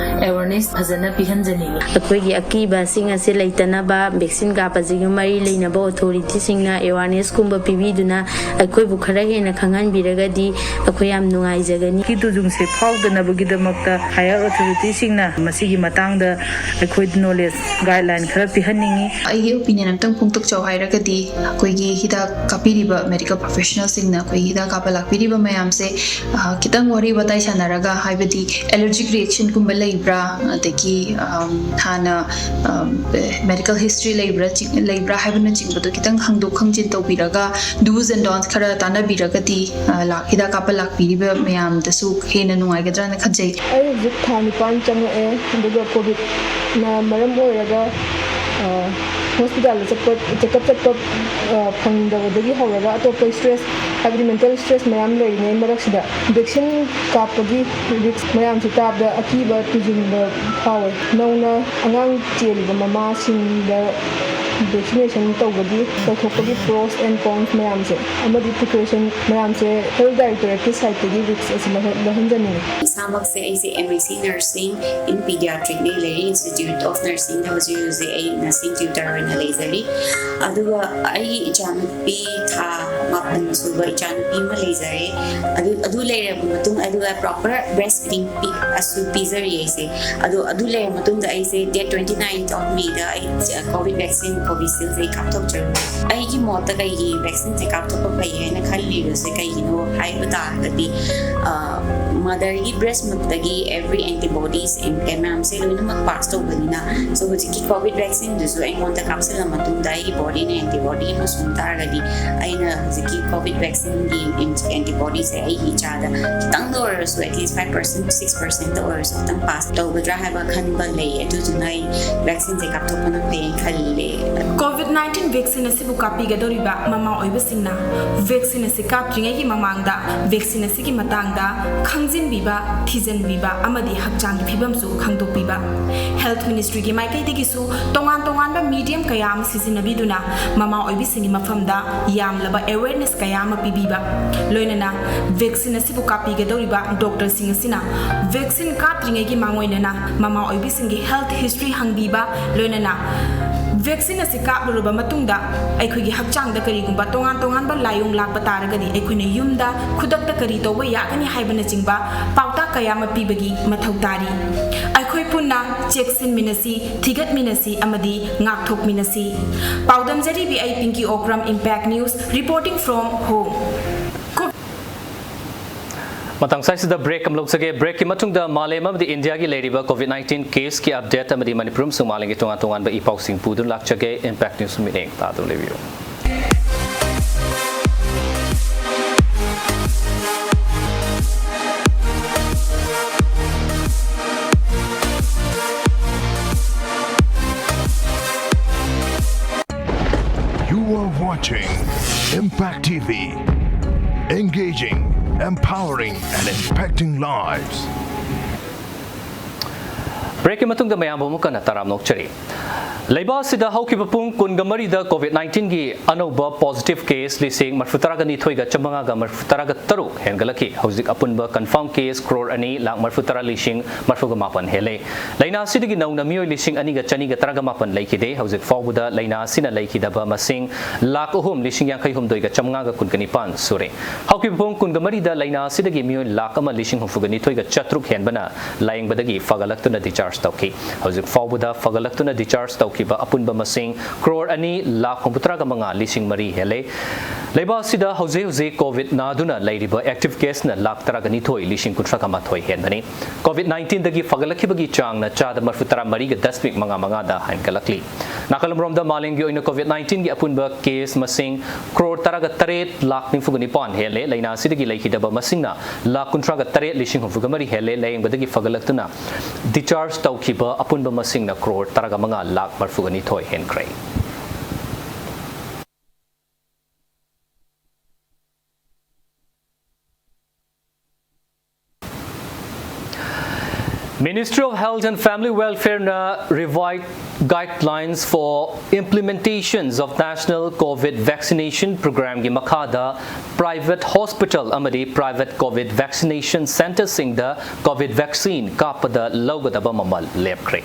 ꯑꯦꯋꯥꯔꯅꯦꯁ ꯐꯖꯅ ꯄꯤꯍꯟꯖꯅꯤꯡꯏ꯫ ꯑꯩꯈꯣꯏꯒꯤ ꯑꯀꯤꯕꯁꯤꯡ ꯑꯁꯤ ꯂꯩꯇꯅꯕ ꯚꯦꯛꯁꯤꯟ ꯀꯥꯞꯄꯁꯤꯒ ꯃꯔꯤ ꯂꯩꯅꯕ ꯑꯣꯊꯣꯔꯤꯇꯤꯁꯤꯡꯅ ꯑꯦꯋꯥꯔꯅꯦꯁꯀꯨꯝꯕ ꯄꯤꯕꯤꯗꯨꯅ ꯑꯩꯈꯣꯏꯕꯨ ꯈꯔ ꯍꯦꯟꯅ ꯈꯪꯍꯟꯕꯤꯔꯒꯗꯤ ꯑꯩꯈꯣꯏ ꯌꯥꯝ ꯅꯨꯡꯉꯥꯏꯖꯒꯅꯤ꯫ ꯀꯤ ꯇꯨꯖꯨꯡꯁꯦ ꯐꯥꯎꯗꯅꯕꯒꯤꯗꯃꯛꯇ ꯍꯥꯌꯔ ꯑꯣꯊꯣꯔꯤꯇꯤꯁꯤꯡꯅ ꯃꯁꯤꯒꯤ ꯃꯇꯥꯡꯗ ꯑꯩꯈꯣꯏ ꯅꯣꯂꯦꯖ ꯒꯥꯏꯗꯂꯥꯏꯟ ꯈꯔ ꯄꯤꯍꯟꯅꯤꯡꯏ꯫ ꯑꯩꯒꯤ ꯑꯣꯄꯤꯅꯤꯌꯟ ꯑꯝꯇꯪ ꯐꯣꯡꯗꯣꯛꯆꯧ ꯍꯥꯏꯔꯒꯗꯤ, ꯑꯩꯈꯣꯏꯒꯤ ꯍꯤꯗꯥꯛ ꯀꯥꯞꯄꯤꯔꯤꯕ ꯃꯦꯗꯤꯀꯦꯜ ꯄ꯭ꯔꯣꯐꯦꯁꯅꯦꯜꯁꯤꯡꯅ ꯑꯩꯈꯣꯏꯒꯤ ꯍꯤꯗꯥꯛ ꯀꯥꯞꯄ ꯂꯥꯛꯄꯤꯔꯤꯕ ꯃꯌꯥꯝꯁꯦ, ꯑ, ꯈꯤꯇꯪ ꯋꯥꯔꯤ ꯋꯥꯇꯥꯏ ꯁꯥꯟꯅꯔꯒ, ꯍꯥꯏꯕꯗꯤ ꯑꯦꯂꯔꯖꯤꯛ ꯔꯤꯌꯦꯛꯁꯟꯒꯨꯝꯕ ꯂꯩꯕ꯭ꯔꯥ, ꯑꯗꯒꯤ, ꯑꯝ, ꯍꯥꯟꯅ, ꯑꯝ, ꯃꯦꯗꯤꯀꯦꯜ ꯍꯤꯁꯇ꯭ꯔꯤ ꯂꯩꯕ꯭ꯔꯥ, ꯆꯤꯡ-, ꯂꯩꯕ꯭ꯔꯥ ꯍꯥꯏꯕꯅꯆꯤꯡꯕꯗꯣ ꯈꯤꯇꯪ ꯍꯪꯗꯣꯛ ꯍꯪꯖꯤꯟ ꯇꯧꯕꯤꯔꯒ, do's and don'ts ꯈꯔ ꯇꯥꯟꯅꯕꯤꯔꯒꯗꯤ, ꯑ, ꯂꯥꯛ-, ꯍꯤꯗꯥꯛ ꯀꯥꯞꯄ ꯂꯥꯛꯄꯤꯔꯤꯕ ꯃꯌꯥꯝꯗꯁꯨ ꯍꯦꯟꯅ ꯅꯨꯡꯉꯥꯏꯒꯗ꯭ꯔꯥꯅ ꯈꯟꯖꯩ꯫ ꯑꯩ ꯍꯧꯖꯤꯛ ꯊꯥ ꯅꯤꯄꯥꯟ ꯆꯪꯉꯛꯑꯦ, ꯑꯗꯨꯒ ꯀꯣꯚꯤꯗꯅ ꯃꯔꯝ ꯑꯣꯏꯔꯒ, ꯑ, ꯍꯣꯁꯄꯤꯇꯥꯜꯗ ꯆꯠꯄ, ꯆꯦꯛꯑꯞ ꯆꯠꯄ, ꯑ, ꯐꯪꯗꯕꯗꯒꯤ ꯍꯧꯔꯒ ꯑꯇꯣꯞꯄ ꯁ꯭ꯇ꯭ꯔꯦꯁ, ꯍꯥꯏꯕꯗꯤ ꯃꯦꯟꯇꯦꯜ ꯁ꯭ꯇ꯭ꯔꯦꯁ ꯃꯌꯥꯝ ꯂꯩꯔꯤꯉꯩ ꯃꯔꯛꯁꯤꯗ ꯚꯦꯛꯁꯤꯟ ꯀꯥꯞꯄꯒꯤ ꯔꯤꯛꯁ ꯃꯌꯥꯝꯁꯤ ꯇꯥꯕꯗ ꯑꯀꯤꯕ ꯇꯨꯖꯨꯡꯕ ꯐꯥꯎꯋꯦ꯫ ꯅꯧꯅ ꯑꯉꯥꯡ ꯆꯦꯜꯂꯤꯕ ꯃꯃꯥꯁꯤꯡꯗ ꯚꯦꯛꯁꯤꯅꯦꯁꯟ ꯇꯧꯕꯒꯤ ꯇꯧꯊꯣꯛꯄꯒꯤ pros and cons ꯃꯌꯥꯝꯁꯦ ꯑꯃꯗꯤ precaution ꯃꯌꯥꯝꯁꯦ health directorate ꯀꯤ side ꯇꯒꯤ risk ꯑꯁꯤ ꯂꯧꯍꯟ- ꯂꯧꯍꯟꯖꯅꯤꯡꯉꯤ꯫ ꯏꯁꯥꯃꯛꯁꯦ ꯑꯩꯁꯦ M S C Nursing in Pediatric ꯅꯤ, ꯂꯩꯔꯤ Institute of Nursing ꯗ ꯍꯧꯖꯤꯛ ꯍꯧꯖꯤꯛ ꯑꯩ nursing tutor ꯑꯣꯏꯅ ꯂꯩꯖꯔꯤ꯫ ꯑꯗꯨꯒ ꯑꯩꯒꯤ ꯏꯆꯥꯅꯨꯄꯤ ꯊꯥ ꯃꯥꯄꯟ ꯁꯨꯕ ꯏꯆꯥꯅꯨꯄꯤ ꯑꯃ ꯂꯩꯖꯔꯦ꯫ ꯑꯗꯨ ꯑꯗꯨ ꯂꯩꯔꯕ ꯃꯇꯨꯡ ꯑꯗꯨꯒ proper breast feeding ꯄꯤ ꯑꯁꯨ ꯄꯤꯖꯔꯤ ꯑꯩꯁꯦ꯫ ꯑꯗꯣ ꯑꯗꯨ ꯂꯩꯔꯕ ꯃꯇꯨꯡꯗ ꯑꯩꯁꯦ date twenty ninth of May ꯗ ꯑꯩ ꯀꯣꯚꯤꯠ ꯚꯦꯛꯁꯤꯟ ꯀꯣꯚꯤꯁꯤꯜꯁꯦ ꯑꯩ ꯀꯥꯞꯊꯣꯛꯆꯔꯨꯔꯦ꯫ ꯑꯩꯒꯤ ꯃꯣꯠꯇ ꯀꯩꯒꯤ ꯚꯦꯛꯁꯤꯟꯁꯦ ꯀꯥꯞꯊꯣꯛꯄ ꯐꯩ ꯍꯥꯏꯅ ꯈꯜꯂꯤꯕꯁꯦ ꯀꯩꯒꯤꯅꯣ ꯍꯥꯏꯕ ꯇꯥꯔꯒꯗꯤ, ꯃꯗꯔꯒꯤ ꯕ꯭ꯔꯦꯁꯃꯛꯇꯒꯤ every antibodies and ꯀꯩ ꯃꯌꯥꯝꯁꯦ ꯂꯣꯏꯅꯃꯛ ꯄꯥꯁ ꯇꯧꯕꯅꯤꯅ꯫ So ꯍꯧꯖꯤꯛꯀꯤ ꯀꯣꯚꯤꯠ ꯚꯦꯛꯁꯤꯟꯗꯨꯁꯨ ꯑꯩꯉꯣꯟꯗ ꯀꯥꯞꯁꯤꯜꯂ ꯃꯇꯨꯡꯗ ꯑꯩꯒꯤ ꯕꯣꯗꯤꯅ antibody ꯑꯃ ꯁꯨꯡ ꯇꯥꯔꯒꯗꯤ ꯑꯩꯅ ꯍꯧꯖꯤꯛꯀꯤ ꯀꯣꯚꯤꯠ ꯚꯦꯛꯁꯤꯟꯒꯤ antibodies ꯁꯦ ꯑꯩꯒꯤ ꯏꯆꯥꯗ ꯈꯤꯇꯪꯗ ꯑꯣꯏꯔꯁꯨ, at least five percent, six percent ꯇ ꯑꯣꯏꯔꯁꯨ ꯈꯤꯇꯪ ꯄꯥꯁ ꯇꯧꯒꯗ꯭ꯔꯥ ꯍꯥꯏꯕ ꯈꯟꯕ ꯂꯩ꯫ ꯑꯗꯨꯗꯨꯅ ꯑꯩ ꯚꯦꯛꯁꯤꯟꯁꯦ ꯀꯥꯞꯊꯣꯛꯄꯅ ꯐꯩ ꯈꯜꯂꯦ꯫ ꯀꯣꯚꯤꯠ ꯅꯥꯏꯟꯇꯤꯟ ꯚꯦꯛꯁꯤꯟ ꯑꯁꯤꯕꯨ ꯀꯥꯞꯄꯤꯒꯗꯧꯔꯤꯕ ꯃꯃꯥ ꯑꯣꯏꯕꯁꯤꯡꯅ ꯚꯦꯛꯁꯤꯟ ꯑꯁꯤ ꯀꯥꯞꯇ꯭ꯔꯤꯉꯩꯒꯤ ꯃꯃꯥꯡꯗ ꯚꯦꯛꯁꯤꯟ ꯑꯁꯤꯒꯤ ꯃꯇꯥꯡꯗ ꯈꯪꯖꯤꯟꯕꯤꯕ, ꯊꯤꯖꯤꯟꯕꯤꯕ ꯑꯃꯗꯤ ꯍꯛꯆꯥꯡꯒꯤ ꯐꯤꯕꯝꯁꯨ ꯈꯪꯗꯣꯛꯄꯤꯕ꯫ Health Ministry ꯒꯤ ꯃꯥꯏꯀꯩꯗꯒꯤꯁꯨ ꯇꯣꯉꯥꯟ ꯇꯣꯉꯥꯟꯕ medium ꯀꯌꯥ ꯑꯃ ꯁꯤꯖꯤꯟꯅꯕꯤꯗꯨꯅ ꯃꯃꯥ ꯑꯣꯏꯕꯤꯁꯤꯡꯒꯤ ꯃꯐꯝꯗ ꯌꯥꯝꯂꯕ awareness ꯀꯌꯥ ꯑꯃ ꯄꯤꯕꯤꯕ, ꯂꯣꯏꯅꯅ ꯚꯦꯛꯁꯤꯟ ꯑꯁꯤꯕꯨ ꯀꯥꯞꯄꯤꯒꯗꯧꯔꯤꯕ ꯗꯣꯛꯇꯔꯁꯤꯡ ꯑꯁꯤꯅ ꯚꯦꯛꯁꯤꯟ ꯀꯥꯞꯇ꯭ꯔꯤꯉꯩꯒꯤ ꯃꯥꯡꯑꯣꯏꯅꯅ ꯃꯃꯥ ꯑꯣꯏꯕꯤꯁꯤꯡꯒꯤ health history ꯍꯪꯕꯤꯕ, ꯂꯣꯏꯅꯅ ꯚꯦꯛꯁꯤꯟ ꯑꯁꯤ ꯀꯥꯞꯂꯨꯔꯕ ꯃꯇꯨꯡꯗ ꯑꯩꯈꯣꯏꯒꯤ ꯍꯛꯆꯥꯡꯗ ꯀꯔꯤꯒꯨꯝꯕ ꯇꯣꯉꯥꯟ ꯇꯣꯉꯥꯟꯕ ꯂꯥꯏꯑꯣꯡ ꯂꯥꯛꯄ ꯇꯥꯔꯒꯗꯤ ꯑꯩꯈꯣꯏꯅ ꯌꯨꯝꯗ ꯈꯨꯗꯛꯇ ꯀꯔꯤ ꯇꯧꯕ ꯌꯥꯒꯅꯤ ꯍꯥꯏꯕꯅꯆꯤꯡꯕ ꯄꯥꯎꯇꯥꯛ ꯀꯌꯥ ꯑꯃ ꯄꯤꯕꯒꯤ ꯃꯊꯧ ꯇꯥꯔꯤ꯫ ꯑꯩꯈꯣꯏ ꯄꯨꯟꯅ ꯆꯦꯛꯁꯤꯟꯃꯤꯟꯅꯁꯤ, ꯊꯤꯒꯠꯃꯤꯟꯅꯁꯤ ꯑꯃꯗꯤ ꯉꯥꯛꯊꯣꯛꯃꯤꯟꯅꯁꯤ꯫ ꯄꯥꯎꯗꯝꯖꯔꯤꯕꯤ ꯑꯩ ꯄꯤꯡꯀꯤ Okram, Impact News, reporting from home. ꯃꯇꯥꯡ ꯁ꯭ꯋꯥꯏꯁꯤꯗ ꯕ꯭ꯔꯦꯛ ꯑꯃ ꯂꯧꯖꯒꯦ꯫ ꯕ꯭ꯔꯦꯛꯀꯤ ꯃꯇꯨꯡꯗ ꯃꯥꯂꯦꯝ ꯑꯃꯗꯤ ꯏꯟꯗꯤꯌꯥꯒꯤ ꯂꯩꯔꯤꯕ ꯀꯣꯚꯤꯠ ꯅꯥꯏꯟꯇꯤꯟ ꯀꯦꯁꯀꯤ ꯑꯞꯗꯦꯠ ꯑꯃꯗꯤ ꯃꯅꯤꯄꯨꯔ ꯑꯃꯁꯨꯡ ꯃꯥꯂꯦꯝꯒꯤ ꯇꯣꯉꯥꯟ ꯇꯣꯉꯥꯟꯕ ꯏ ꯄꯥꯎꯁꯤꯡ ꯄꯨꯗꯨꯅ ꯂꯥꯛꯆꯒꯦ꯫ Impact News ꯃꯤꯠꯌꯦꯡ ꯇꯥꯗꯨꯅ ꯂꯩꯕꯤꯌꯨ꯫ You are watching Impact T V, engaging, empowering, and impacting lives. ꯕ꯭ꯔꯦꯛꯀꯤ ꯃꯇꯨꯡꯗ ꯃꯌꯥꯝꯕꯨ ꯑꯃꯨꯛ ꯍꯟꯅ ꯇꯔꯥꯝꯅ ꯑꯣꯛꯆꯔꯤ꯫ ꯂꯩꯕꯥꯛ ꯑꯁꯤꯗ ꯍꯧꯈꯤꯕ ꯄꯨꯡ ꯀꯨꯟꯒ ꯃꯔꯤꯗ COVID nineteenꯒꯤ ꯑꯅꯧꯕ positive case ꯂꯤꯁꯤꯡ ꯃꯔꯤꯐꯨ ꯇꯔꯥꯒ ꯅꯤꯊꯣꯏꯒ ꯆꯥꯃꯉꯥꯒ ꯃꯔꯤꯐꯨ ꯇꯔꯥꯒ ꯇꯔꯨꯛ ꯍꯦꯟꯒꯠꯂꯛꯈꯤ꯫ ꯍꯧꯖꯤꯛ ꯑꯄꯨꯟꯕ confirm case crore ꯑꯅꯤ ꯂꯥꯈ ꯃꯔꯤꯐꯨ ꯇꯔꯥ ꯂꯤꯁꯤꯡ ꯃꯔꯤꯐꯨꯒ ꯃꯥꯄꯟ ꯍꯦꯜꯂꯦ꯫ ꯂꯥꯏꯅꯥ ꯑꯁꯤꯗꯒꯤ ꯅꯧꯅ ꯃꯤꯑꯣꯏ ꯂꯤꯁꯤꯡ ꯑꯅꯤꯒ ꯆꯅꯤꯒ ꯇꯔꯥꯒ ꯃꯥꯄꯟ ꯂꯩꯈꯤꯗꯦ꯫ ꯍꯧꯖꯤꯛ ꯐꯥꯎꯕꯗ ꯂꯥꯏꯅꯥ ꯑꯁꯤꯅ ꯂꯩꯈꯤꯗꯕ ꯃꯁꯤꯡ ꯂꯥꯈ ꯑꯍꯨꯝ ꯂꯤꯁꯤꯡ ꯌꯥꯡꯈꯩ ꯍꯨꯝꯗꯣꯏꯒ ꯆꯥꯃꯉꯥꯒ ꯀꯨꯟꯒ ꯅꯤꯄꯥꯟ ꯁꯨꯔꯦ꯫ ꯍꯧꯈꯤꯕ ꯄꯨꯡ ꯀꯨꯟꯒ ꯃꯔꯤꯗ ꯂꯥꯏꯅꯥ ꯑꯁꯤꯗꯒꯤ ꯃꯤꯑꯣꯏ ꯂꯥꯈ ꯑꯃ ꯂꯤꯁꯤꯡ ꯍꯨꯝꯐꯨꯒ ꯅꯤꯊꯣꯏꯒ ꯆꯥꯇ꯭ꯔꯨꯛ ꯍꯦꯟꯕꯅ ꯂꯥꯌꯦꯡꯕꯗꯒꯤ ꯐꯒꯠꯂꯛꯇꯨꯅ discharge ꯇꯧꯈꯤ꯫ ꯍꯧꯖꯤꯛ ꯐꯥꯎꯕꯗ ꯐꯒꯠꯂꯛꯇꯨꯅ discharge ꯇꯧꯈꯤꯕ ꯑꯄꯨꯟꯕ ꯃꯁꯤꯡ crore ꯑꯅꯤ ꯂꯥꯈ ꯍꯨꯝꯐꯨꯇꯔꯥꯒ ꯃꯉꯥ ꯂꯤꯁꯤꯡ ꯃꯔꯤ ꯍꯦꯜꯂꯦ꯫ ꯂꯩꯕꯥꯛ ꯑꯁꯤꯗ ꯍꯧꯖꯤꯛ ꯍꯧꯖꯤꯛ COVID ꯅꯥꯗꯨꯅ ꯂꯩꯔꯤꯕ active caseꯅ ꯂꯥꯈ ꯇꯔꯥꯒ ꯅꯤꯊꯣꯏ ꯂꯤꯁꯤꯡ ꯀꯨꯟꯊ꯭ꯔꯥꯒ ꯃꯥꯊꯣꯏ ꯍꯦꯟꯕꯅꯤ꯫ COVID nineteenꯗꯒꯤ ꯐꯒꯠꯂꯛꯈꯤꯕꯒꯤ ꯆꯥꯡꯅ ꯆꯥꯗ ꯃꯔꯤꯐꯨ ꯇꯔꯥ ꯃꯔꯤꯒ ꯗꯁꯃꯤꯛ ꯃꯉꯥ ꯃꯉꯥꯗ ꯍꯦꯟꯒꯠꯂꯛꯂꯤ꯫ ꯅꯥꯀꯜ ꯑꯃꯔꯣꯝꯗ ꯃꯥꯂꯦꯝꯒꯤ ꯑꯣꯏꯅ COVID nineteenꯒꯤ ꯑꯄꯨꯟꯕ case ꯃꯁꯤꯡ crore ꯇꯔꯥꯒ ꯇꯔꯦꯠ ꯂꯥꯈ ꯅꯤꯐꯨꯒ ꯅꯤꯄꯥꯟ ꯍꯦꯜꯂꯦ꯫ ꯂꯥꯏꯅꯥ ꯑꯁꯤꯗꯒꯤ ꯂꯩꯈꯤꯗꯕ ꯃꯁꯤꯡꯅ ꯂꯥꯈ ꯀꯨꯟꯊ꯭ꯔꯥꯒ ꯇꯔꯦꯠ ꯂꯤꯁꯤꯡ ꯍꯨꯝꯐꯨꯒ ꯃꯔꯤ ꯍꯦꯜꯂꯦ꯫ ꯂꯥꯌꯦꯡꯕꯗꯒꯤ ꯐꯒꯠꯂꯛꯇꯨꯅ discharge ꯇꯧꯈꯤꯕ ꯑꯄꯨꯟꯕ ꯃꯁꯤꯡꯅ crore ꯇꯔꯥꯒ ꯃꯉꯥ ꯂꯥꯈ ꯃꯔꯤꯐꯨꯒ ꯅꯤꯊꯣꯏ ꯍꯦꯟꯈ꯭ꯔꯦ꯫ Ministry of Health and Family Welfareꯅ revised guidelines for implementations of National COVID Vaccination Programmeꯒꯤ ꯃꯈꯥꯗ private hospital ꯑꯃꯗꯤ private COVID vaccination centreꯁꯤꯡꯗ COVID vaccine ꯀꯥꯞꯄꯗ ꯂꯧꯒꯗꯕ ꯃꯃꯜ ꯂꯦꯞꯈ꯭ꯔꯦ꯫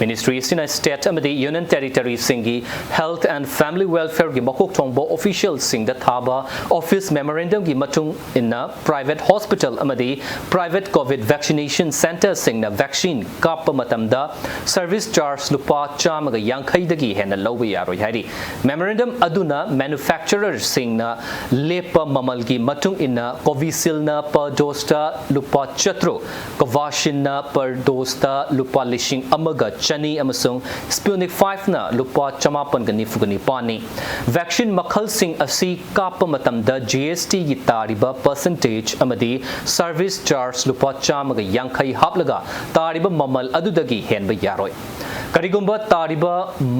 Ministry ꯑꯁꯤꯅ state ꯑꯃꯗꯤ union territoryꯁꯤꯡꯒꯤ health and family welfareꯒꯤ ꯃꯀꯣꯛ ꯊꯣꯡꯕ officialꯁꯤꯡꯗ ꯊꯥꯕ office memorandumꯒꯤ ꯃꯇꯨꯡ ꯏꯟꯅ, private hospital ꯑꯃꯗꯤ private COVID vaccination centreꯁꯤꯡꯅ vaccine ꯀꯥꯞꯄ ꯃꯇꯝꯗ service charge ꯂꯨꯄꯥ ꯆꯥꯝꯃꯒ ꯌꯥꯡꯈꯩꯗꯒꯤ ꯍꯦꯟꯅ ꯂꯧꯕ ꯌꯥꯔꯣꯏ ꯍꯥꯏꯔꯤ꯫ Memorandum ꯑꯗꯨꯅ manufacturerꯁꯤꯡꯅ ꯂꯦꯞꯄ ꯃꯃꯜꯒꯤ ꯃꯇꯨꯡ ꯏꯟꯅ Covisshieldꯅ per doseꯇ ꯂꯨꯄꯥ ꯆꯥꯇ꯭ꯔꯨꯛ, Covaxinꯅ per doseꯇ ꯂꯨꯄꯥ ꯂꯤꯁꯤꯡ ꯑꯃꯒ ꯆꯅꯤ ꯑꯃꯁꯨꯡ Sputnik Vꯅ ꯂꯨꯄꯥ ꯆꯥꯃꯥꯄꯟꯒ ꯅꯤꯐꯨꯒ ꯅꯤꯄꯥꯟꯅꯤ꯫ Vaccine ꯃꯈꯜꯁꯤꯡ ꯑꯁꯤ ꯀꯥꯞꯄ ꯃꯇꯝꯗ GSTꯒꯤ ꯇꯥꯔꯤꯕ percentage ꯑꯃꯗꯤ service charge ꯂꯨꯄꯥ ꯆꯥꯝꯃꯒ ꯌꯥꯡꯈꯩ ꯍꯥꯞꯂꯒ ꯇꯥꯔꯤꯕ ꯃꯃꯜ ꯑꯗꯨꯗꯒꯤ ꯍꯦꯟꯕ ꯌꯥꯔꯣꯏ꯫ ꯀꯔꯤꯒꯨꯝꯕ ꯇꯥꯔꯤꯕ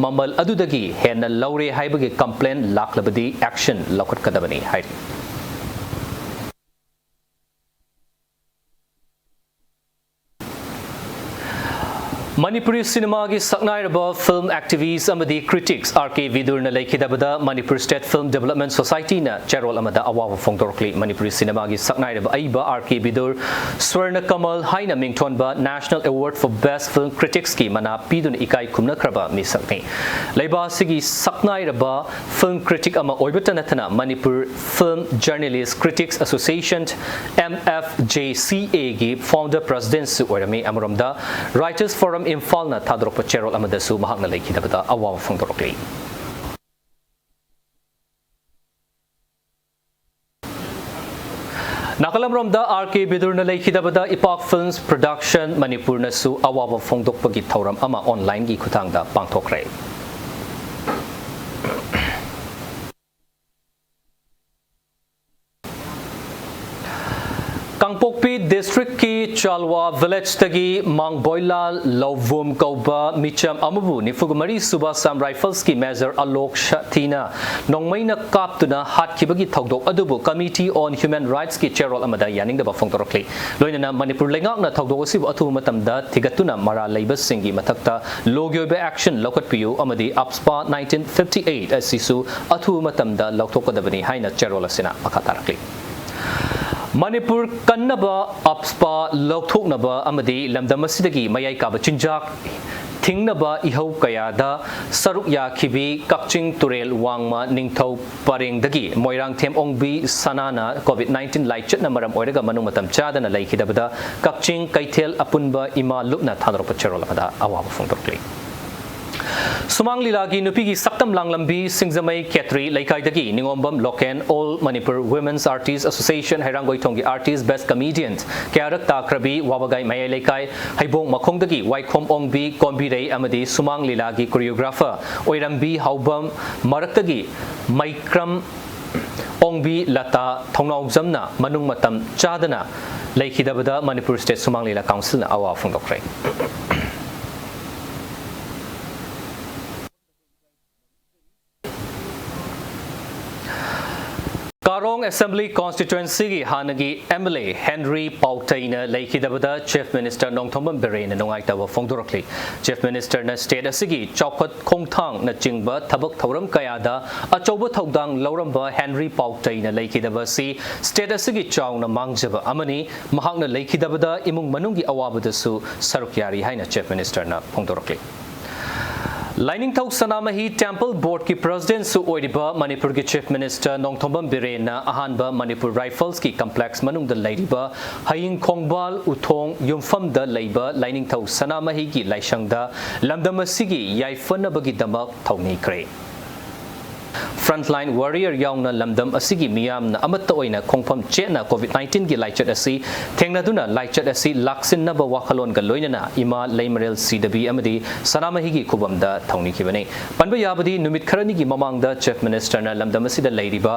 ꯃꯃꯜ ꯑꯗꯨꯗꯒꯤ ꯍꯦꯟꯅ ꯂꯧꯔꯦ ꯍꯥꯏꯕꯒꯤ complaint ꯂꯥꯛꯂꯕꯗꯤ action ꯂꯧꯈꯠꯀꯗꯕꯅꯤ ꯍꯥꯏꯔꯤ꯫ ꯃꯅꯤꯄꯨꯔꯤ ꯁꯤꯅꯦꯃꯥꯒꯤ ꯁꯛꯅꯥꯏꯔꯕ film activist ꯑꯃꯗꯤ critics R K ꯕꯤꯗꯨꯔꯅ ꯂꯩꯈꯤꯗꯕꯗ Manipur State Film Development Society ꯅ ꯆꯦꯔꯣꯜ ꯑꯃꯗ ꯑꯋꯥꯕ ꯐꯣꯡꯗꯣꯔꯛꯂꯤ꯫ ꯃꯅꯤꯄꯨꯔꯤ ꯁꯤꯅꯦꯃꯥꯒꯤ ꯁꯛꯅꯥꯏꯔꯕ ꯑꯏꯕ R K ꯕꯤꯗꯨꯔ, ꯁ꯭ꯋꯔꯅ ꯀꯃꯜ ꯍꯥꯏꯅ ꯃꯤꯡꯊꯣꯟꯕ National Award for Best Film Critics ꯀꯤ ꯃꯅꯥ ꯄꯤꯗꯨꯅ ꯏꯀꯥꯏ ꯈꯨꯝꯅꯈ꯭ꯔꯕ ꯃꯤꯁꯛꯅꯤ꯫ ꯂꯩꯕꯥꯛ ꯑꯁꯤꯒꯤ ꯁꯛꯅꯥꯏꯔꯕ film critic ꯑꯃ ꯑꯣꯏꯕꯇ ꯅꯠꯇꯅ Manipur Film Journalist Critics Association, M F J C A ꯒꯤ founder president ꯁꯨ ꯑꯣꯏꯔꯝꯃꯤ꯫ ꯑꯃꯔꯣꯝꯗ Writers Forum ꯏꯝꯐꯥꯜꯅ ꯊꯥꯗꯣꯔꯛꯄ ꯆꯦꯔꯣꯜ ꯑꯃꯗꯁꯨ ꯃꯍꯥꯛꯅ ꯂꯩꯈꯤꯗꯕꯗ ꯑꯋꯥꯕ ꯐꯣꯡꯗꯣꯔꯛꯂꯤ꯫ ꯅꯥꯀꯜ ꯑꯃꯔꯣꯝꯗ R K ꯕꯤꯗꯨꯔꯅ ꯂꯩꯈꯤꯗꯕꯗ ꯏꯄꯥꯛ Films Production ꯃꯅꯤꯄꯨꯔꯅꯁꯨ ꯑꯋꯥꯕ ꯐꯣꯡꯗꯣꯛꯄꯒꯤ ꯊꯧꯔꯝ ꯑꯃ online ꯒꯤ ꯈꯨꯠꯊꯥꯡꯗ ꯄꯥꯡꯊꯣꯛꯈ꯭ꯔꯦ꯫ ꯀꯥꯡꯄꯣꯛꯄꯤ district ꯀꯤ ꯆꯥꯜꯋꯥ village ꯇꯒꯤ ꯃꯥꯡꯕꯣꯏꯂꯥ ꯂꯧꯕꯨꯝ ꯀꯧꯕ ꯃꯤꯆꯝ ꯑꯃꯕꯨ ꯅꯤꯐꯨꯃꯔꯤ ꯁꯨꯕ Assam Rifles ꯀꯤ Major ꯑꯂꯣꯛ ꯁꯥꯊꯤꯅ ꯅꯣꯡꯃꯩꯅ ꯀꯥꯞꯇꯨꯅ ꯍꯥꯠꯈꯤꯕꯒꯤ ꯊꯧꯗꯣꯛ ꯑꯗꯨꯕꯨ Committee on Human Rights ꯀꯤ ꯆꯦꯔꯣꯜ ꯑꯃꯗ ꯌꯥꯅꯤꯡꯗꯕ ꯐꯣꯡꯗꯣꯔꯛꯂꯤ꯫ ꯂꯣꯏꯅꯅ ꯃꯅꯤꯄꯨꯔ ꯂꯩꯉꯥꯛꯅ ꯊꯧꯗꯣꯛ ꯑꯁꯤꯕꯨ ꯑꯊꯨꯕ ꯃꯇꯝꯗ ꯊꯤꯒꯠꯇꯨꯅ ꯃꯔꯥꯜ ꯂꯩꯕꯁꯤꯡꯒꯤ ꯃꯊꯛꯇ ꯂꯣꯒꯤ ꯑꯣꯏꯕ action ꯂꯧꯈꯠꯄꯤꯌꯨ ꯑꯃꯗꯤ AFSPA nineteen fifty eight ꯑꯁꯤꯁꯨ ꯑꯊꯨꯕ ꯃꯇꯝꯗ ꯂꯧꯊꯣꯛꯀꯗꯕꯅꯤ ꯍꯥꯏꯅ ꯆꯦꯔꯣꯜ ꯑꯁꯤꯅ ꯃꯈꯥ ꯇꯥꯔꯛꯂꯤ꯫ ꯃꯅꯤꯄꯨꯔ ꯀꯟꯅꯕ AFSPA ꯂꯧꯊꯣꯛꯅꯕ ꯑꯃꯗꯤ ꯂꯝꯗꯝ ꯑꯁꯤꯗꯒꯤ ꯃꯌꯥꯏ ꯀꯥꯕ ꯆꯤꯟꯖꯥꯛ ꯊꯤꯡꯅꯕ ꯏꯍꯧ ꯀꯌꯥꯗ ꯁꯔꯨꯛ ꯌꯥꯈꯤꯕꯤ ꯀꯛꯆꯤꯡ ꯇꯨꯔꯦꯜ ꯋꯥꯡꯃ ꯅꯤꯡꯊꯧ ꯄꯔꯦꯡꯗꯒꯤ ꯃꯣꯏꯔꯥꯡꯊꯦꯝ ꯑꯣꯡꯕꯤ ꯁꯅꯥꯅ COVID nineteen ꯂꯥꯏꯆꯠꯅ ꯃꯔꯝ ꯑꯣꯏꯔꯒ ꯃꯅꯨꯡ ꯃꯇꯝ ꯆꯥꯗꯅ ꯂꯩꯈꯤꯗꯕꯗ ꯀꯛꯆꯤꯡ ꯀꯩꯊꯦꯜ ꯑꯄꯨꯟꯕ ꯏꯃꯥ ꯂꯨꯞꯅ ꯊꯥꯗꯣꯔꯛꯄ ꯆꯦꯔꯣꯜ ꯑꯃꯗ ꯑꯋꯥꯕ ꯐꯣꯡꯗꯣꯔꯛꯂꯤ꯫ ꯁꯨꯃꯥꯡ ꯂꯤꯂꯥꯒꯤ ꯅꯨꯄꯤꯒꯤ ꯁꯛꯇꯝ ꯂꯥꯡꯂꯝꯕꯤ ꯁꯤꯡꯖꯃꯩ ꯀꯦꯇ꯭ꯔꯤ ꯂꯩꯀꯥꯏꯗꯒꯤ ꯅꯤꯉꯣꯝꯕꯝ Loken, All Manipur Women's Artists Association ꯍꯩꯔꯥꯡꯒꯣꯏꯊꯣꯡꯒꯤ artist best comedian ꯀꯌꯥꯔꯛ ꯇꯥꯈ꯭ꯔꯕꯤ ꯋꯥꯕꯒꯥꯏ ꯃꯌꯥꯏ ꯂꯩꯀꯥꯏ ꯍꯩꯕꯣꯡ ꯃꯈꯣꯡꯗꯒꯤ ꯋꯥꯏꯈꯣꯝ ꯑꯣꯡꯕꯤ ꯀꯣꯝꯕꯤꯔꯩ ꯑꯃꯗꯤ ꯁꯨꯃꯥꯡ ꯂꯤꯂꯥꯒꯤ choreographer ꯑꯣꯏꯔꯝꯕꯤ ꯍꯥꯎꯕꯝ ꯃꯔꯛꯇꯒꯤ ꯃꯩꯀ꯭ꯔꯝ ꯑꯣꯡꯕꯤ ꯂꯇꯥ ꯊꯧꯅꯥꯎꯖꯝꯅ ꯃꯅꯨꯡ ꯃꯇꯝ ꯆꯥꯗꯅ ꯂꯩꯈꯤꯗꯕꯗ ꯃꯅꯤꯄꯨꯔ State ꯁꯨꯃꯥꯡ ꯂꯤꯂꯥ Council ꯅ ꯑꯋꯥꯕ ꯐꯣꯡꯗꯣꯛꯈ꯭ꯔꯦ꯫ ꯇꯥꯔꯣꯡ Assembly Constituencyꯒꯤ ꯍꯥꯟꯅꯒꯤ MLA Henry ꯄꯥꯎꯇꯩꯅ ꯂꯩꯈꯤꯗꯕꯗ Chief Minister Nongthombam ꯕꯤꯔꯦꯟꯅ ꯅꯨꯡꯉꯥꯏꯇꯕ ꯐꯣꯡꯗꯣꯔꯛꯂꯤ꯫ Chief Ministerꯅ state ꯑꯁꯤꯒꯤ ꯆꯥꯎꯈꯠ ꯈꯣꯡꯊꯥꯡꯅꯆꯤꯡꯕ ꯊꯕꯛ ꯊꯧꯔꯝ ꯀꯌꯥꯗ ꯑꯆꯧꯕ ꯊꯧꯗꯥꯡ ꯂꯧꯔꯝꯕ Henry ꯄꯥꯎꯇꯩꯅ ꯂꯩꯈꯤꯗꯕ ꯑꯁꯤ state ꯑꯁꯤꯒꯤ ꯆꯥꯎꯅ ꯃꯥꯡꯖꯕ ꯑꯃꯅꯤ꯫ ꯃꯍꯥꯛꯅ ꯂꯩꯈꯤꯗꯕꯗ ꯏꯃꯨꯡ ꯃꯅꯨꯡꯒꯤ ꯑꯋꯥꯕꯗꯁꯨ ꯁꯔꯨꯛ ꯌꯥꯔꯤ ꯍꯥꯏꯅ Chief Ministerꯅ ꯐꯣꯡꯗꯣꯔꯛꯂꯤ꯫ ꯂꯥꯏꯅꯤꯡꯊꯧ ꯁꯅꯥꯃꯍꯤ Temple Boardꯀꯤ Presidentꯁꯨ ꯑꯣꯏꯔꯤꯕ ꯃꯅꯤꯄꯨꯔꯒꯤ Chief Minister ꯅꯣꯡꯊꯣꯝꯕꯝ ꯕꯤꯔꯦꯟꯅ ꯑꯍꯥꯟꯕ ꯃꯅꯤꯄꯨꯔ Riflesꯀꯤ complex ꯃꯅꯨꯡꯗ ꯂꯩꯔꯤꯕ ꯍꯌꯤꯡ ꯈꯣꯡꯕꯥꯜ ꯎꯊꯣꯡ ꯌꯨꯝꯐꯝꯗ ꯂꯩꯕ ꯂꯥꯏꯅꯤꯡꯊꯧ ꯁꯅꯥꯃꯍꯤꯒꯤ ꯂꯥꯏꯁꯪꯗ ꯂꯝꯗꯝ ꯑꯁꯤꯒꯤ ꯌꯥꯏꯐꯅꯕꯒꯤꯗꯃꯛ ꯊꯧꯅꯤꯈ꯭ꯔꯦ꯫ Frontline warrior ꯌꯥꯎꯅ ꯂꯝꯗꯝ ꯑꯁꯤꯒꯤ ꯃꯤꯌꯥꯝꯅ ꯑꯃꯠꯇ ꯑꯣꯏꯅ ꯈꯣꯡꯐꯝ ꯆꯦꯠꯅ COVID nineteenꯒꯤ ꯂꯥꯏꯆꯠ ꯑꯁꯤ ꯊꯦꯡꯅꯗꯨꯅ ꯂꯥꯏꯆꯠ ꯑꯁꯤ ꯂꯥꯛꯁꯤꯟꯅꯕ ꯋꯥꯈꯜꯂꯣꯟꯒ ꯂꯣꯏꯅꯅ ꯏꯃꯥ ꯂꯩꯃꯔꯦꯜ ꯁꯤꯗꯕꯤ ꯑꯃꯗꯤ ꯁꯅꯥꯃꯍꯤꯒꯤ ꯈꯨꯕꯝꯗ ꯊꯧꯅꯤꯈꯤꯕꯅꯤ꯫ ꯄꯟꯕ ꯌꯥꯕꯗꯤ ꯅꯨꯃꯤꯠ ꯈꯔꯅꯤꯒꯤ ꯃꯃꯥꯡꯗ Chief Ministerꯅ ꯂꯝꯗꯝ ꯑꯁꯤꯗ ꯂꯩꯔꯤꯕ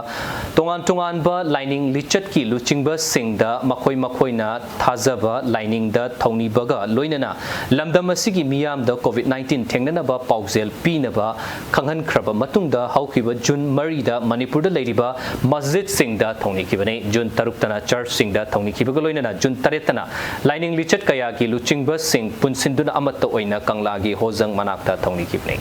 ꯇꯣꯉꯥꯟ ꯇꯣꯉꯥꯟꯕ ꯂꯥꯏꯅꯤꯡ ꯂꯤꯆꯠꯀꯤ ꯂꯨꯆꯤꯡꯕꯁꯤꯡꯗ ꯃꯈꯣꯏ ꯃꯈꯣꯏꯅ ꯊꯥꯖꯕ ꯂꯥꯏꯅꯤꯡꯗ ꯊꯧꯅꯤꯕꯒ ꯂꯣꯏꯅꯅ ꯂꯝꯗꯝ ꯑꯁꯤꯒꯤ ꯃꯤꯌꯥꯝꯗ COVID nineteen ꯊꯦꯡꯅꯅꯕ ꯄꯥꯎꯖꯦꯜ ꯄꯤꯅꯕ ꯈꯪꯍꯟꯈ꯭ꯔꯕ ꯃꯇꯨꯡꯗ ꯍꯧꯈꯤꯕ ꯖꯨꯟ ꯃꯔꯤꯗ ꯃꯅꯤꯄꯨꯔꯗ ꯂꯩꯔꯤꯕ ꯃꯁꯖꯤꯗꯁꯤꯡꯗ ꯊꯧꯅꯤꯈꯤꯕꯅꯤ꯫ ꯖꯨꯟ ꯇꯔꯨꯛꯇꯅ churchꯁꯤꯡꯗ ꯊꯧꯅꯤꯈꯤꯕꯒ ꯂꯣꯏꯅꯅ ꯖꯨꯟ ꯇꯔꯦꯠꯇꯅ ꯂꯥꯏꯅꯤꯡ ꯂꯤꯆꯠ ꯀꯌꯥꯒꯤ ꯂꯨꯆꯤꯡꯕꯁꯤꯡ ꯄꯨꯟꯁꯤꯟꯗꯨꯅ ꯑꯃꯠꯇ ꯑꯣꯏꯅ ꯀꯪꯂꯥꯒꯤ ꯍꯣꯖꯪ ꯃꯅꯥꯛꯇ ꯊꯧꯅꯤꯈꯤꯕꯅꯤ꯫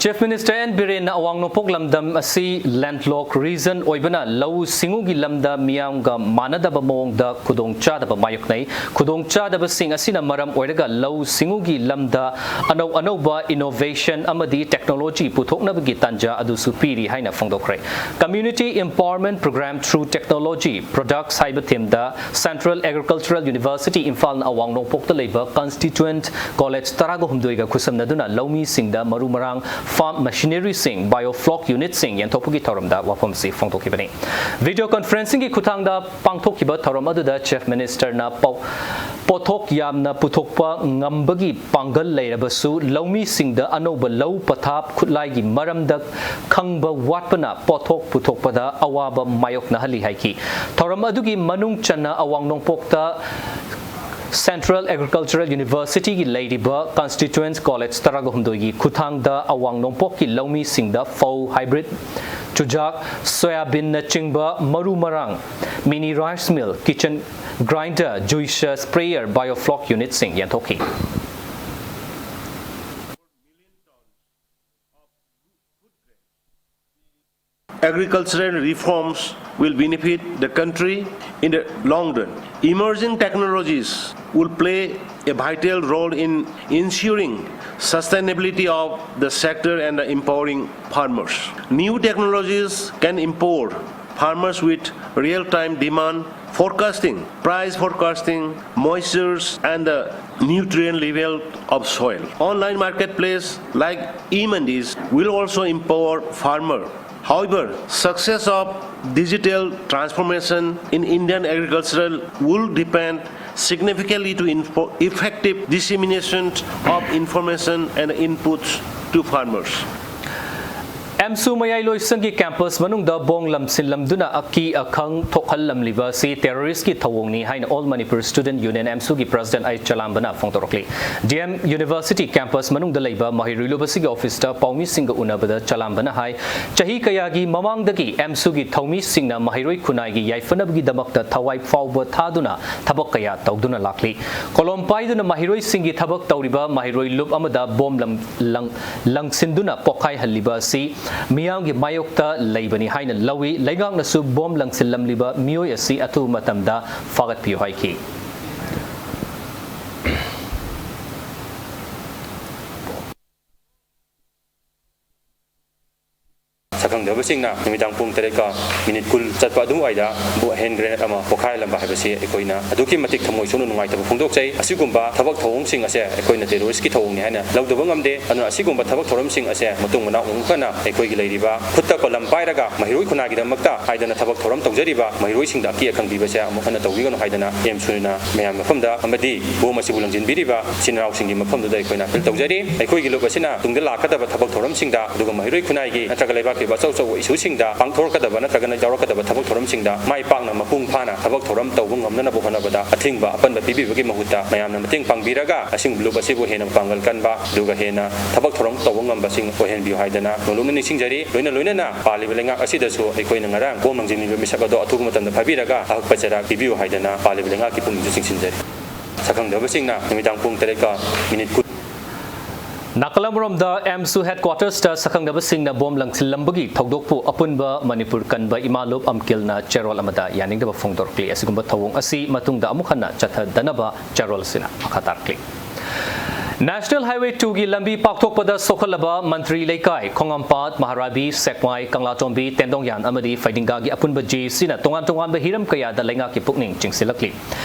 Chief Minister N Birenna ꯑꯋꯥꯡ ꯅꯣꯡꯄꯣꯛ ꯂꯝꯗꯝ ꯑꯁꯤ landlocked region ꯑꯣꯏꯕꯅ ꯂꯧꯎ ꯁꯤꯡꯎꯒꯤ ꯂꯝꯗ ꯃꯤꯌꯥꯝꯒ ꯃꯥꯟꯅꯗꯕ ꯃꯑꯣꯡꯗ ꯈꯨꯗꯣꯡꯆꯥꯗꯕ ꯃꯥꯌꯣꯛꯅꯩ꯫ ꯈꯨꯗꯣꯡꯆꯥꯗꯕꯁꯤꯡ ꯑꯁꯤꯅ ꯃꯔꯝ ꯑꯣꯏꯔꯒ ꯂꯧꯎ ꯁꯤꯡꯎꯒꯤ ꯂꯝꯗ ꯑꯅꯧ ꯑꯅꯧꯕ innovation ꯑꯃꯗꯤ technology ꯄꯨꯊꯣꯛꯅꯕꯒꯤ ꯇꯥꯟꯖꯥ ꯑꯗꯨꯁꯨ ꯄꯤꯔꯤ ꯍꯥꯏꯅ ꯐꯣꯡꯗꯣꯛꯈ꯭ꯔꯦ꯫ Community Empowerment Program through Technology Products ꯍꯥꯏꯕ themeꯗ Central Agricultural University ꯏꯝꯐꯥꯜꯅ ꯑꯋꯥꯡ ꯅꯣꯡꯄꯣꯛꯇ ꯂꯩꯕ constituent college ꯇꯔꯥꯒ ꯍꯨꯝꯗꯣꯏꯒ ꯈꯨꯠꯁꯝꯅꯗꯨꯅ ꯂꯧꯃꯤꯁꯤꯡꯗ ꯃꯔꯨ ꯃꯔꯥꯡ farm machineryꯁꯤꯡ, biofloc unitꯁꯤꯡ ꯌꯦꯟꯊꯣꯛꯄꯒꯤ ꯊꯧꯔꯝꯗ ꯋꯥꯐꯝꯁꯤ ꯐꯣꯡꯗꯣꯛꯈꯤꯕꯅꯤ꯫ Video conferencingꯒꯤ ꯈꯨꯠꯊꯥꯡꯗ ꯄꯥꯡꯊꯣꯛꯈꯤꯕ ꯊꯧꯔꯝ ꯑꯗꯨꯗ Chief Ministerꯅ ꯄꯥꯎ-, ꯄꯣꯠꯊꯣꯛ ꯌꯥꯝꯅ ꯄꯨꯊꯣꯛꯄ ꯉꯝꯕꯒꯤ ꯄꯥꯡꯒꯜ ꯂꯩꯔꯕꯁꯨ ꯂꯧꯃꯤꯁꯤꯡꯗ ꯑꯅꯧꯕ ꯂꯧ ꯄꯊꯥꯞ ꯈꯨꯠꯂꯥꯏꯒꯤ ꯃꯔꯝꯗ ꯈꯪꯕ ꯋꯥꯠꯄꯅ ꯄꯣꯠꯊꯣꯛ ꯄꯨꯊꯣꯛꯄꯗ ꯑꯋꯥꯕ ꯃꯥꯌꯣꯛꯅꯍꯜꯂꯤ ꯍꯥꯏꯈꯤ꯫ ꯊꯧꯔꯝ ꯑꯗꯨꯒꯤ ꯃꯅꯨꯡ ꯆꯟꯅ ꯑꯋꯥꯡ ꯅꯣꯡꯄꯣꯛꯇ Central Agricultural Universityꯒꯤ ꯂꯩꯔꯤꯕ constituent college ꯇꯔꯥꯒ ꯍꯨꯝꯗꯣꯏꯒꯤ ꯈꯨꯠꯊꯥꯡꯗ ꯑꯋꯥꯡ ꯅꯣꯡꯄꯣꯛꯀꯤ ꯂꯧꯃꯤꯁꯤꯡꯗ ꯐꯧ hybrid, ꯆꯨꯖꯥꯛ, ꯁꯣꯌꯥꯕꯤꯟꯅꯆꯤꯡꯕ ꯃꯔꯨ ꯃꯔꯥꯡ, mini rice mill, kitchen grinder, juicer, sprayer, biofloc unitꯁꯤꯡ ꯌꯦꯟꯊꯣꯛꯈꯤ꯫ Agricultural reforms will benefit the country in the long run. Emerging technologies will play a vital role in ensuring sustainability of the sector and empowering farmers. New technologies can empower farmers with real-time demand forecasting, price forecasting, moistures, and the nutrient level of soil. Online marketplace like e-mandis will also empower farmer. However, success of digital transformation in Indian agricultural will depend significantly to info- effective dissemination of information and inputs to farmers. ꯑꯦꯝꯁꯨ ꯃꯌꯥꯏꯂꯣꯏꯁꯪꯒꯤ campus ꯃꯅꯨꯡꯗ bomb ꯂꯪꯁꯤꯜꯂꯝꯗꯨꯅ ꯑꯀꯤ ꯑꯈꯪ ꯊꯣꯛꯍꯜꯂꯝꯂꯤꯕ ꯑꯁꯤ terrorist ꯀꯤ ꯊꯧꯑꯣꯡꯅꯤ ꯍꯥꯏꯅ All Manipur Student Union, ꯑꯦꯝꯁꯨꯒꯤ president ꯑꯥꯏ ꯆꯂꯥꯝꯕꯅ ꯐꯣꯡꯗꯣꯔꯛꯂꯤ꯫ D M University campus ꯃꯅꯨꯡꯗ ꯂꯩꯕ ꯃꯍꯩꯔꯣꯏ ꯂꯨꯞ ꯑꯁꯤꯒꯤ office ꯇ ꯄꯥꯎꯃꯤꯁꯤꯡꯒ ꯎꯅꯕꯗ ꯆꯂꯥꯝꯕꯅ ꯍꯥꯏ, ꯆꯍꯤ ꯀꯌꯥꯒꯤ ꯃꯃꯥꯡꯗꯒꯤ ꯑꯦꯝꯁꯨꯒꯤ ꯊꯧꯃꯤꯁꯤꯡꯅ ꯃꯍꯩꯔꯣꯏ ꯈꯨꯟꯅꯥꯏꯒꯤ ꯌꯥꯏꯐꯅꯕꯒꯤꯗꯃꯛꯇ ꯊꯋꯥꯏ ꯐꯥꯎꯕ ꯊꯥꯗꯨꯅ ꯊꯕꯛ ꯀꯌꯥ ꯇꯧꯗꯨꯅ ꯂꯥꯛꯂꯤ꯫ ꯀꯣꯂꯣꯝ ꯄꯥꯏꯗꯨꯅ ꯃꯍꯩꯔꯣꯏꯁꯤꯡꯒꯤ ꯊꯕꯛ ꯇꯧꯔꯤꯕ ꯃꯍꯩꯔꯣꯏ ꯂꯨꯞ ꯑꯃꯗ ꯕꯣꯝ ꯂꯪ-, ꯂꯪ-, ꯂꯪꯁꯤꯟꯗꯨꯅ ꯄꯣꯈꯥꯏꯍꯜꯂꯤꯕ ꯑꯁꯤ ꯃꯤꯌꯥꯝꯒꯤ ꯃꯥꯌꯣꯛꯇ ꯂꯩꯕꯅꯤ ꯍꯥꯏꯅ ꯂꯧꯏ꯫ ꯂꯩꯉꯥꯛꯅꯁꯨ ꯕꯣꯝ ꯂꯪꯁꯤꯜꯂꯝꯂꯤꯕ ꯃꯤꯑꯣꯏ ꯑꯁꯤ ꯑꯊꯨꯕ ꯃꯇꯝꯗ ꯐꯥꯒꯠꯄꯤꯌꯨ ꯍꯥꯏꯈꯤ꯫ ꯁꯛꯈꯪꯗꯕꯁꯤꯡꯅ ꯅꯨꯃꯤꯗꯥꯡ ꯄꯨꯡ ꯇꯔꯦꯠꯀ minute ꯀꯨꯟ ꯆꯠꯄ ꯑꯗꯨꯋꯥꯏꯗ ꯕꯣ-, hand grenade ꯑꯃ ꯄꯣꯈꯥꯏꯍꯜꯂꯝꯕ ꯍꯥꯏꯕꯁꯤ ꯑꯩꯈꯣꯏꯅ ꯑꯗꯨꯛꯀꯤ ꯃꯇꯤꯛ ꯊꯃꯣꯏ ꯁꯣꯛꯅ ꯅꯨꯡꯉꯥꯏꯇꯕ ꯐꯣꯡꯗꯣꯛꯆꯩ꯫ ꯑꯁꯤꯒꯨꯝꯕ ꯊꯕꯛ ꯊꯧꯑꯣꯡꯁꯤꯡ ꯑꯁꯦ ꯑꯩꯈꯣꯏꯅ terrorist ꯀꯤ ꯊꯧꯑꯣꯡꯅꯤ ꯍꯥꯏꯅ ꯂꯧꯗꯕ ꯉꯝꯗꯦ꯫ ꯑꯗꯨꯅ ꯑꯁꯤꯒꯨꯝꯕ ꯊꯕꯛ ꯊꯧꯔꯝꯁꯤꯡ ꯑꯁꯦ ꯃꯇꯨꯡ ꯃꯅꯥꯎ ꯑꯃꯨꯛ ꯍꯟꯅ ꯑꯩꯈꯣꯏꯒꯤ ꯂꯩꯔꯤꯕ ꯈꯨꯠꯇ ꯀꯂꯝ ꯄꯥꯏꯔꯒ ꯃꯍꯩꯔꯣꯏ ꯈꯨꯟꯅꯥꯏꯒꯤꯗꯃꯛꯇ ꯍꯥꯏꯗꯅ ꯊꯕꯛ ꯊꯧꯔꯝ ꯇꯧꯖꯔꯤꯕ ꯃꯍꯩꯔꯣꯏꯁꯤꯡꯗ ꯑꯀꯤ ꯑꯈꯪ ꯄꯤꯕꯁꯦ ꯑꯃꯨꯛ ꯍꯟꯅ ꯇꯧꯕꯤꯒꯅꯨ ꯍꯥꯏꯗꯅ ꯑꯦꯝꯁꯨꯅ ꯃꯌꯥꯝ ꯃꯐꯝꯗ ꯑꯃꯗꯤ ꯕꯣꯝ ꯑꯁꯤꯕꯨ ꯂꯪꯁꯤꯟꯕꯤꯔꯤꯕ ꯏꯆꯤꯟ ꯏꯅꯥꯎꯁꯤꯡꯒꯤ ꯃꯐꯝꯗꯨꯗ ꯑꯩꯈꯣꯏꯅ appeal ꯇꯧꯖꯔꯤ꯫ ꯑꯩꯈꯣꯏꯒꯤ ꯂꯨꯞ ꯑꯁꯤꯅ ꯇꯨꯡꯗ ꯂꯥꯛꯀꯗꯕ ꯊꯕꯛ ꯊꯧꯔꯝꯁꯤꯡꯗ ꯑꯗꯨꯒ ꯃꯍꯩꯔꯣꯏ ꯈꯨꯟꯅꯥꯏꯒꯤ ꯅꯠꯇ꯭ꯔꯒ ꯂꯩꯕꯥꯛꯀꯤ ꯑꯣꯏꯕ ꯑꯆꯧ ꯑꯆꯧꯕ issue ꯁꯤꯡꯗ ꯄꯥꯡꯊꯣꯔꯛꯀꯗꯕ ꯅꯠꯇ꯭ꯔꯒꯅ ꯌꯥꯎꯔꯛꯀꯗꯕ ꯊꯕꯛ ꯊꯧꯔꯝꯁꯤꯡꯗ ꯃꯥꯏ ꯄꯥꯛꯅ ꯃꯄꯨꯡ ꯐꯥꯅ ꯊꯕꯛ ꯊꯧꯔꯝ ꯇꯧꯕ ꯉꯝꯅꯅꯕ ꯍꯣꯠꯅꯕꯗ ꯑꯊꯤꯡꯕ ꯑꯄꯟꯕ ꯄꯤꯕꯤꯕꯒꯤ ꯃꯍꯨꯠꯇ ꯃꯌꯥꯝꯅ ꯃꯇꯦꯡ ꯄꯥꯡꯕꯤꯔꯒ ꯑꯁꯤꯒꯨꯝꯕ ꯂꯨꯞ ꯑꯁꯤꯕꯨ ꯍꯦꯟꯅ ꯃꯄꯥꯡꯒꯜ ꯀꯟꯕ ꯑꯗꯨꯒ ꯍꯦꯟꯅ ꯊꯕꯛ ꯊꯧꯔꯝ ꯇꯧꯕ ꯉꯝꯕꯁꯤꯡ ꯑꯣꯏꯍꯟꯕꯤꯌꯨ ꯍꯥꯏꯗꯅ ꯅꯣꯂꯨꯛꯅ ꯅꯤꯡꯁꯤꯡꯖꯔꯤ꯫ ꯂꯣꯏꯅ ꯂꯣꯏꯅꯅ ꯄꯥꯜꯂꯤꯕ ꯂꯩꯉꯥꯛ ꯑꯁꯤꯗꯁꯨ ꯑꯩꯈꯣꯏꯅ ꯉꯔꯥꯡ ꯕꯣꯝ ꯂꯪꯁꯤꯟꯕꯤꯕ ꯃꯤꯁꯛ ꯑꯗꯣ ꯑꯊꯨꯕ ꯃꯇꯝꯗ ꯐꯥꯕꯤꯔꯒ ꯑꯀꯛꯄ ꯆꯩꯔꯥꯛ ꯄꯤꯕꯤꯌꯨ ꯍꯥꯏꯗꯅ ꯄꯥꯜꯂꯤꯕ ꯂꯩꯉꯥꯛꯀꯤ ꯄꯨꯛꯅꯤꯡꯁꯨ ꯆꯤꯡꯁꯤꯟꯖꯔꯤ꯫ ꯁꯛꯈꯪꯗꯕꯁꯤꯡꯅ ꯅꯨꯃꯤꯗꯥꯡ ꯄꯨꯡ ꯇꯔꯦꯠꯀ minute ꯀꯨꯟ꯫ ꯅꯥꯀꯜ ꯑꯃꯔꯣꯝꯗ ꯑꯦꯝꯁꯨ headquarters ꯇ ꯁꯛꯈꯪꯗꯕꯁꯤꯡꯅ ꯕꯣꯝ ꯂꯪꯁꯤꯜꯂꯝꯕꯒꯤ ꯊꯧꯗꯣꯛꯄꯨ ꯑꯄꯨꯟꯕ ꯃꯅꯤꯄꯨꯔ ꯀꯟꯕ ꯏꯃꯥ ꯂꯨꯞ ꯑꯝꯀꯤꯜꯅ ꯆꯦꯔꯣꯜ ꯑꯃꯗ ꯌꯥꯅꯤꯡꯗꯕ ꯐꯣꯡꯗꯣꯔꯛꯂꯤ꯫ ꯑꯁꯤꯒꯨꯝꯕ ꯊꯧꯑꯣꯡ ꯑꯁꯤ ꯃꯇꯨꯡꯗ ꯑꯃꯨꯛ ꯍꯟꯅ ꯆꯠꯊꯗꯅꯕ ꯆꯦꯔꯣꯜ ꯑꯁꯤꯅ ꯃꯈꯥ ꯇꯥꯔꯛꯂꯤ꯫ National Highway two ꯒꯤ ꯂꯝꯕꯤ ꯄꯥꯛꯊꯣꯛꯄꯗ ꯁꯣꯛꯍꯜꯂꯕ ꯃꯟꯇ꯭ꯔꯤ ꯂꯩꯀꯥꯏ, ꯈꯣꯡꯉꯥꯝꯄꯥꯠ, ꯃꯍꯥꯔꯥꯕꯤ, ꯁꯦꯛꯃꯥꯏ, ꯀꯪꯂꯥꯇꯣꯝꯕꯤ, ꯇꯦꯟꯗꯣꯡꯌꯥꯟ ꯑꯃꯗꯤ ꯐꯩꯗꯤꯡꯒꯥꯒꯤ ꯑꯄꯨꯟꯕ ꯖꯦ ꯑꯦ ꯁꯤꯅ ꯇꯣꯉꯥꯟ ꯇꯣꯉꯥꯟꯕ ꯍꯤꯔꯝ ꯀꯌꯥꯗ ꯂꯩꯉꯥꯛꯀꯤ ꯄꯨꯛꯅꯤꯡ ꯆꯤꯡꯁꯤꯜꯂꯛꯂꯤ꯫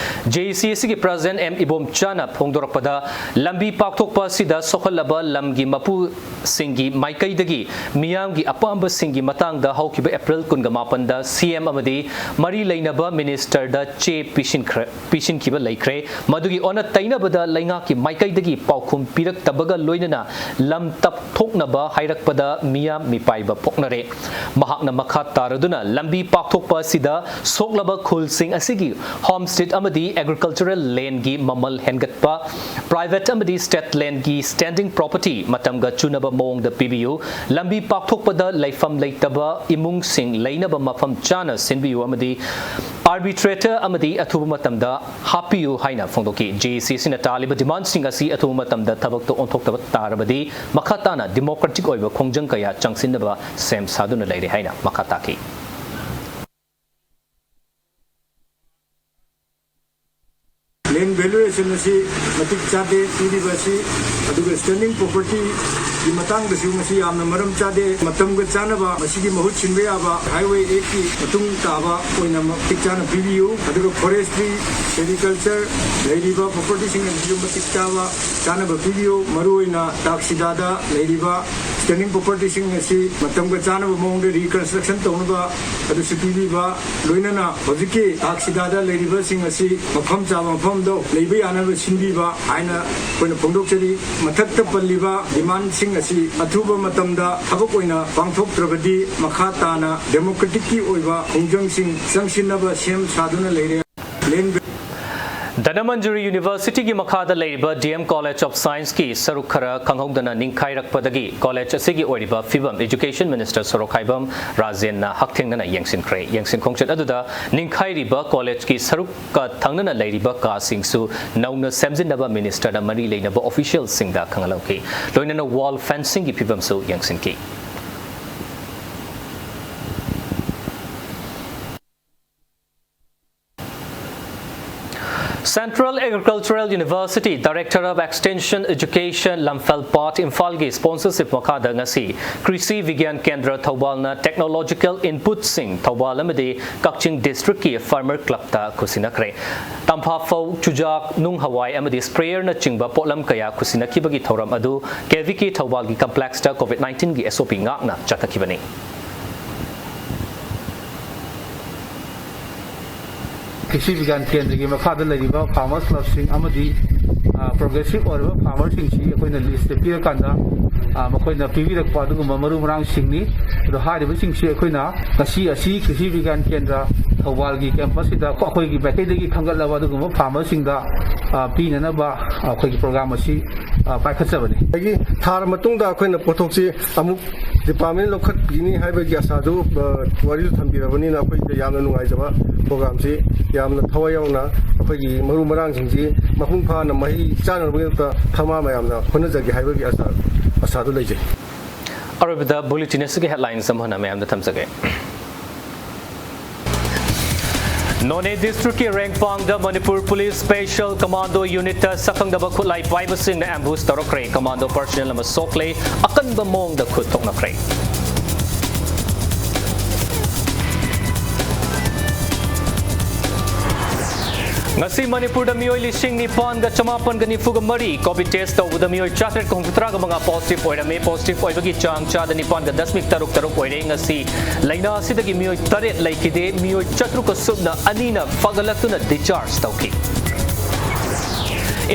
ꯖꯦ ꯑꯦ ꯁꯤ ꯑꯁꯤꯒꯤ president ꯑꯦꯝ ꯏꯕꯣꯝꯆꯥꯅ ꯐꯣꯡꯗꯣꯔꯛꯄꯗ, ꯂꯝꯕꯤ ꯄꯥꯛꯊꯣꯛꯄ ꯑꯁꯤꯗ ꯁꯣꯛꯍꯜꯂꯕ ꯂꯝꯒꯤ ꯃꯄꯨꯁꯤꯡꯒꯤ ꯃꯥꯏꯀꯩꯗꯒꯤ ꯃꯤꯌꯥꯝꯒꯤ ꯑꯄꯥꯝꯕꯁꯤꯡꯒꯤ ꯃꯇꯥꯡꯗ ꯍꯧꯈꯤꯕ ꯑꯦꯄ꯭ꯔꯤꯜ ꯀꯨꯟꯒ ꯃꯥꯄꯟꯗ ꯁꯤ ꯑꯦꯝ ꯑꯃꯗꯤ ꯃꯔꯤ ꯂꯩꯅꯕ minister ꯗ ꯆꯦ ꯄꯤꯁꯤꯟꯈ꯭ꯔꯦ꯫ ꯄꯤꯁꯤꯟꯈꯤꯕ ꯂꯩꯈ꯭ꯔꯦ꯫ ꯃꯗꯨꯒꯤ ꯑꯣꯟꯅ ꯇꯩꯅꯕꯗ ꯂꯩꯉꯥꯛꯀꯤ ꯃꯥꯏꯀꯩꯗꯒꯤ ꯄꯥꯎ ꯄꯥꯎꯈꯨꯝ ꯄꯤꯔꯛꯇꯕꯒ ꯂꯣꯏꯅꯅ ꯂꯝ ꯇꯞꯊꯣꯛꯅꯕ ꯍꯥꯏꯔꯛꯄꯗ ꯃꯤꯌꯥꯝ ꯃꯤꯄꯥꯏꯕ ꯄꯣꯛꯅꯔꯦ꯫ ꯃꯍꯥꯛꯅ ꯃꯈꯥ ꯇꯥꯔꯗꯨꯅ ꯂꯝꯕꯤ ꯄꯥꯛꯊꯣꯛꯄ ꯑꯁꯤꯗ ꯁꯣꯛꯂꯕ ꯈꯨꯜꯁꯤꯡ ꯑꯁꯤꯒꯤ ꯍꯣꯝꯁ꯭ꯇꯦꯗ ꯑꯃꯗꯤ ꯑꯦꯒ꯭ꯔꯤꯀꯜꯆꯔꯦꯜ ꯂꯦꯟꯒꯤ ꯃꯃꯜ ꯍꯦꯟꯒꯠꯄ, ꯄ꯭ꯔꯥꯏꯚꯦꯠ ꯑꯃꯗꯤ ꯁ꯭ꯇꯦꯠ ꯂꯦꯟꯒꯤ ꯁ꯭ꯇꯦꯟꯗꯤꯡ ꯄ꯭ꯔꯣꯄꯔꯇꯤ ꯃꯇꯝꯒ ꯆꯨꯅꯕ ꯃꯑꯣꯡꯗ ꯄꯤꯕꯤꯌꯨ, ꯂꯝꯕꯤ ꯄꯥꯛꯊꯣꯛꯄꯗ ꯂꯩꯐꯝ ꯂꯩꯇꯕ ꯏꯃꯨꯡꯁꯤꯡ ꯂꯩꯅꯕ ꯃꯐꯝ ꯆꯥꯅ ꯁꯤꯟꯕꯤꯌꯨ ꯑꯃꯗꯤ ꯑꯥꯔꯕꯤꯇ꯭ꯔꯦꯇꯔ ꯑꯃꯗꯤ ꯑꯊꯨꯕ ꯃꯇꯝꯗ ꯍꯥꯞꯄꯤꯌꯨ ꯍꯥꯏꯅ ꯐꯣꯡꯗꯣꯛꯈꯤ꯫ ꯖꯦ ꯑꯦ ꯁꯤ ꯑꯁꯤꯅ ꯇꯥꯜꯂꯤꯕ ꯗꯤꯃꯥꯟꯁꯤꯡ ꯑꯁꯤ ꯑꯊꯨꯕ ꯃꯇꯝꯗ ꯊꯕꯛꯇ ꯑꯣꯟꯊꯣꯛꯇꯕ ꯇꯥꯔꯕꯗꯤ ꯃꯈꯥ ꯇꯥꯅ ꯗꯤꯃꯣꯀ꯭ꯔꯦꯇꯤꯛ ꯑꯣꯏꯕ ꯈꯣꯡꯖꯪ ꯀꯌꯥ ꯆꯪꯁꯤꯟꯅꯕ ꯁꯦꯝ ꯁꯥꯗꯨꯅ ꯂꯩꯔꯦ ꯍꯥꯏꯅ ꯃꯈꯥ ꯇꯥꯈꯤ꯫ ꯂꯦꯟ ꯚꯦꯂꯨꯑꯦꯁꯟ ꯑꯁꯤ ꯃꯇꯤꯛ ꯆꯥꯗꯦ ꯄꯤꯔꯤꯕ ꯑꯁꯤ, ꯑꯗꯨꯒ ꯁ꯭ꯇꯦꯟꯗꯤꯡ ꯄ꯭ꯔꯣꯄꯔꯇꯤꯒꯤ ꯃꯇꯥꯡꯗꯁꯨ ꯃꯁꯤ ꯌꯥꯝꯅ ꯃꯔꯝ ꯆꯥꯗꯦ꯫ ꯃꯇꯝꯒ ꯆꯥꯅꯕ ꯃꯁꯤꯒꯤ ꯃꯍꯨꯠ ꯁꯤꯟꯕ ꯌꯥꯕ ꯍꯥꯏꯋꯦ ꯑꯦꯛꯀꯤ ꯃꯇꯨꯡ ꯇꯥꯕ ꯑꯣꯏꯅ ꯃꯇꯤꯛ ꯆꯥꯅ ꯄꯤꯕꯤꯌꯨ꯫ ꯑꯗꯨꯒ ꯐꯣꯔꯦꯁꯇ꯭ꯔꯤ, ꯁꯦꯔꯤꯀꯜꯆꯔ ꯂꯩꯔꯤꯕ ꯄ꯭ꯔꯣꯄꯔꯇꯤꯁꯤꯡ ꯑꯁꯤꯁꯨ ꯃꯇꯤꯛ ꯆꯥꯕ ꯆꯥꯅꯕ ꯄꯤꯕꯤꯌꯨ꯫ ꯃꯔꯨꯑꯣꯏꯅ ꯇꯥꯛꯁꯤꯗꯥꯗ ꯂꯩꯔꯤꯕ ꯁ꯭ꯇꯦꯟꯗꯤꯡ ꯄ꯭ꯔꯣꯄꯔꯇꯤꯁꯤꯡ ꯑꯁꯤ ꯃꯇꯝꯒ ꯆꯥꯅꯕ ꯃꯑꯣꯡꯗ ꯔꯤꯀꯟꯁꯇ꯭ꯔꯛꯁꯟ ꯇꯧꯅꯕ ꯑꯗꯨꯁꯨ ꯄꯤꯕꯤꯕ, ꯂꯣꯏꯅꯅ ꯍꯧꯖꯤꯛꯀꯤ ꯇꯥꯛꯁꯤꯗꯥꯗ ꯂꯩꯔꯤꯕꯁꯤꯡ ꯑꯁꯤ ꯃꯐꯝ ꯆꯥꯕ ꯃꯐꯝꯗ ꯂꯩꯕ ꯌꯥꯅꯕ ꯁꯤꯟꯕꯤꯕ ꯍꯥꯏꯅ ꯑꯩꯈꯣꯏꯅ ꯐꯣꯡꯗꯣꯛꯆꯔꯤ꯫ ꯃꯊꯛꯇ ꯄꯜꯂꯤꯕ ꯗꯤꯃꯥꯟꯁꯤꯡ ꯑꯁꯤ ꯑꯊꯨꯕ ꯃꯇꯝꯗ ꯊꯕꯛ ꯑꯣꯏꯅ ꯄꯥꯡꯊꯣꯛꯇ꯭ꯔꯕꯗꯤ ꯃꯈꯥ ꯇꯥꯅ ꯗꯦꯃꯣꯀ꯭ꯔꯦꯇꯤꯛꯀꯤ ꯑꯣꯏꯕ ꯈꯣꯡꯖꯪꯁꯤꯡ ꯆꯪꯁꯤꯟꯅꯕ ꯁꯦꯝ ꯁꯥꯗꯨꯅ ꯂꯩꯔꯦ꯫ ꯂꯦꯟ ꯙꯅꯃꯟꯖꯨꯔꯤ ꯌꯨꯅꯤꯚꯔꯁꯤꯇꯤꯒꯤ ꯃꯈꯥꯗ ꯂꯩꯔꯤꯕ ꯗꯤ ꯑꯦꯝ ꯀꯣꯂꯦꯖ ꯑꯣꯐ ꯁꯥꯏꯟꯁꯀꯤ ꯁꯔꯨꯛ ꯈꯔ ꯈꯪꯍꯧꯗꯅ ꯅꯤꯡꯈꯥꯏꯔꯛꯄꯗꯒꯤ ꯀꯣꯂꯦꯖ ꯑꯁꯤꯒꯤ ꯑꯣꯏꯔꯤꯕ ꯐꯤꯕꯝ ꯏꯖꯨꯀꯦꯁꯟ ꯃꯤꯅꯤꯁꯇꯔ ꯁꯣꯔꯣꯛꯈꯥꯏꯕꯝ ꯔꯥꯖꯦꯟꯅ ꯍꯛꯊꯦꯡꯅꯅ ꯌꯦꯡꯁꯤꯟꯈ꯭ꯔꯦ꯫ ꯌꯦꯡꯁꯤꯟ ꯈꯣꯡꯆꯠ ꯑꯗꯨꯗ ꯅꯤꯡꯈꯥꯏꯔꯤꯕ ꯀꯣꯂꯦꯖꯀꯤ ꯁꯔꯨꯛꯀ ꯊꯪꯅꯅ ꯂꯩꯔꯤꯕ ꯀꯥꯁꯤꯡꯁꯨ ꯅꯧꯅ ꯁꯦꯝꯖꯤꯟꯅꯕ ꯃꯤꯅꯤꯁꯇꯔꯅ ꯃꯔꯤ ꯂꯩꯅꯕ ꯑꯣꯐꯤꯁꯤꯌꯦꯜꯁꯤꯡꯗ ꯈꯪꯍꯜꯍꯧꯈꯤ꯫ ꯂꯣꯏꯅꯅ ꯋꯥꯜ ꯐꯦꯟꯁꯤꯡꯒꯤ ꯐꯤꯕꯝꯁꯨ ꯌꯦꯡꯁꯤꯟꯈꯤ꯫ Central Agricultural University, Director of Extension Education, ꯂꯝꯐꯦꯜ ꯄꯥꯠ, ꯏꯝꯐꯥꯜꯒꯤ ꯁ꯭ꯄꯣꯟꯁꯔꯁꯤꯞ ꯃꯈꯥꯗ ꯉꯁꯤ ꯀ꯭ꯔꯤꯁꯤ ꯕꯤꯒ꯭ꯌꯥꯟ ꯀꯦꯟꯗ꯭ꯔ ꯊꯧꯕꯥꯜꯅ ꯇꯦꯛꯅꯣꯂꯣꯖꯤꯀꯦꯜ ꯏꯟꯄꯨꯠꯁꯤꯡ ꯊꯧꯕꯥꯜ ꯑꯃꯗꯤ ꯀꯛꯆꯤꯡ ꯗꯤꯁꯇ꯭ꯔꯤꯛꯀꯤ ꯐꯥꯔꯃꯔ ꯀ꯭ꯂꯕꯇ ꯈꯨꯠꯁꯤꯟꯅꯈ꯭ꯔꯦ꯫ ꯇꯝꯐꯥ ꯐꯧ, ꯆꯨꯖꯥꯛ, ꯅꯨꯡ ꯍꯋꯥꯏ ꯑꯃꯗꯤ ꯁ꯭ꯄ꯭ꯔꯦꯌꯔꯅꯆꯤꯡꯕ ꯄꯣꯠꯂꯝ ꯀꯌꯥ ꯈꯨꯠꯁꯤꯟꯅꯈꯤꯕꯒꯤ ꯊꯧꯔꯝ ꯑꯗꯨ ꯀꯦ ꯚꯤ ꯀꯦ ꯊꯧꯕꯥꯜꯒꯤ ꯀꯝꯄ꯭ꯂꯦꯛꯁꯇ ꯀꯣꯚꯤꯗ ꯅꯥꯏꯟꯇꯤꯟꯒꯤ ꯑꯦꯁ ꯑꯣ ꯄꯤ ꯉꯥꯛꯅ ꯆꯠꯊꯈꯤꯕꯅꯤ꯫ ꯀ꯭ꯔꯤꯁꯤ ꯕꯤꯒ꯭ꯌꯥꯟ ꯀꯦꯟꯗ꯭ꯔꯒꯤ ꯃꯈꯥꯗ ꯂꯩꯔꯤꯕ ꯐꯥꯔꯃꯔꯁ ꯀ꯭ꯂꯕꯁꯤꯡ ꯑꯃꯗꯤ ꯄ꯭ꯔꯣꯒ꯭ꯔꯦꯁꯤꯞ ꯑꯣꯏꯔꯕ ꯐꯥꯔꯃꯔꯁꯤꯡꯁꯤ ꯑꯩꯈꯣꯏꯅ ꯂꯤꯁꯇ ꯄꯤꯔꯀꯥꯟꯗ, ꯑ, ꯃꯈꯣꯏꯅ ꯄꯤꯕꯤꯔꯛꯄ ꯑꯗꯨꯒꯨꯝꯕ ꯃꯔꯨ ꯃꯔꯥꯡꯁꯤꯡꯅꯤ꯫ ꯑꯗꯣ ꯍꯥꯏꯔꯤꯕꯁꯤꯡꯁꯤ ꯑꯩꯈꯣꯏꯅ ꯉꯁꯤ ꯑꯁꯤ ꯀ꯭ꯔꯤꯁꯤ ꯕꯤꯒ꯭ꯌꯥꯟ ꯀꯦꯟꯗ꯭ꯔ ꯊꯧꯕꯥꯜꯒꯤ ꯀꯦꯝꯄꯁꯁꯤꯗ ꯑꯩꯈꯣꯏꯒꯤ ꯃꯥꯏꯀꯩꯗꯒꯤ ꯈꯟꯒꯠꯂꯕ ꯑꯗꯨꯒꯨꯝꯕ ꯐꯥꯔꯃꯔꯁꯤꯡꯗ, ꯑ, ꯄꯤꯅꯅꯕ ꯑꯩꯈꯣꯏꯒꯤ ꯄ꯭ꯔꯣꯒ꯭ꯔꯥꯝ ꯑꯁꯤ, ꯑ, ꯄꯥꯏꯈꯠꯆꯕꯅꯤ꯫ ꯑꯗꯒꯤ ꯊꯥꯔ ꯃꯇꯨꯡꯗ ꯑꯩꯈꯣꯏꯅ ꯄꯣꯠꯊꯣꯛꯁꯤ ꯑꯃꯨꯛ ꯗꯤꯄꯥꯔꯠꯃꯦꯟ ꯂꯧꯈꯠꯄꯤꯅꯤ ꯍꯥꯏꯕꯒꯤ ꯑꯁꯥꯗꯨ, ꯑ, ꯋꯥꯔꯤꯁꯨ ꯊꯝꯕꯤꯔꯕꯅꯤꯅ ꯑꯩꯈꯣꯏꯗ ꯌꯥꯝꯅ ꯅꯨꯡꯉꯥꯏꯖꯕ ꯄ꯭ꯔꯣꯒ꯭ꯔꯥꯝꯁꯤ, ꯌꯥꯝꯅ ꯊꯋꯥꯏ ꯌꯥꯎꯅ ꯑꯩꯈꯣꯏꯒꯤ ꯃꯔꯨ ꯃꯔꯥꯡꯁꯤꯡꯁꯤ ꯃꯄꯨꯡ ꯐꯥꯅ ꯃꯍꯩ ꯆꯥꯅꯕꯒꯤꯗꯃꯛꯇ ꯊꯃꯥ ꯃꯌꯥꯝꯅ ꯍꯣꯠꯅꯖꯒꯦ ꯍꯥꯏꯕꯒꯤ ꯑꯁꯥ, ꯑꯁꯥꯗꯨ ꯂꯩꯖꯩ꯫ ꯑꯔꯣꯏꯕꯗ ꯕꯨꯂꯦꯇꯤꯟ ꯑꯁꯤꯒꯤ ꯍꯦꯗꯂꯥꯏꯟꯁ ꯑꯃ ꯍꯥꯟꯅ ꯃꯌꯥꯝꯗ ꯊꯝꯖꯒꯦ꯫ ꯅꯣꯅꯦ ꯗꯤꯁꯇ꯭ꯔꯤꯛꯀꯤ ꯔꯦꯡꯄꯥꯡꯗ ꯃꯅꯤꯄꯨꯔ ꯄꯨꯂꯤꯁ ꯁ꯭ꯄꯦꯁꯦꯜ ꯀꯃꯥꯟꯗꯣ ꯌꯨꯅꯤꯠꯇ ꯁꯛꯈꯪꯗꯕ ꯈꯨꯠꯂꯥꯏ ꯄꯥꯏꯕꯁꯤꯡꯅ ꯑꯦꯝꯕꯨꯁ ꯇꯧꯔꯛꯈ꯭ꯔꯦ꯫ ꯀꯃꯥꯟꯗꯣ ꯄꯔꯁꯅꯦꯜ ꯑꯃ ꯁꯣꯛꯂꯦ꯫ ꯑꯀꯟꯕ ꯃꯑꯣꯡꯗ ꯈꯨꯠ ꯊꯣꯛꯅꯈ꯭ꯔꯦ꯫ ꯉꯁꯤ ꯃꯅꯤꯄꯨꯔꯗ ꯃꯤꯑꯣꯏ ꯂꯤꯁꯤꯡ ꯅꯤꯄꯥꯟꯒ ꯆꯃꯥꯄꯟꯒ ꯅꯤꯐꯨꯒ ꯃꯔꯤ ꯀꯣꯚꯤꯗ ꯇꯦꯁ ꯇꯧꯕꯗ ꯃꯤꯑꯣꯏ ꯆꯥꯇ꯭ꯔꯦꯠꯀ ꯍꯨꯝꯐꯨꯇꯔꯥꯒ ꯃꯉꯥ ꯄꯣꯖꯤꯇꯤꯚ ꯑꯣꯏꯔꯝꯃꯤ꯫ ꯄꯣꯖꯤꯇꯤꯚ ꯑꯣꯏꯕꯒꯤ ꯆꯥꯡ ꯆꯥꯗ ꯅꯤꯄꯥꯟꯒ ꯗꯁꯃꯤꯛ ꯇꯔꯨꯛ ꯇꯔꯨꯛ ꯑꯣꯏꯔꯦ꯫ ꯉꯁꯤ ꯂꯥꯏꯅꯥ ꯑꯁꯤꯗꯒꯤ ꯃꯤꯑꯣꯏ ꯇꯔꯦꯠ ꯂꯩꯈꯤꯗꯦ꯫ ꯃꯤꯑꯣꯏ ꯆꯥꯇ꯭ꯔꯨꯛꯀ ꯁꯨꯞꯅ ꯑꯅꯤꯅ ꯐꯒꯠꯂꯛꯇꯨꯅ ꯗꯤꯁꯆꯥꯔꯖ ꯇꯧꯈꯤ꯫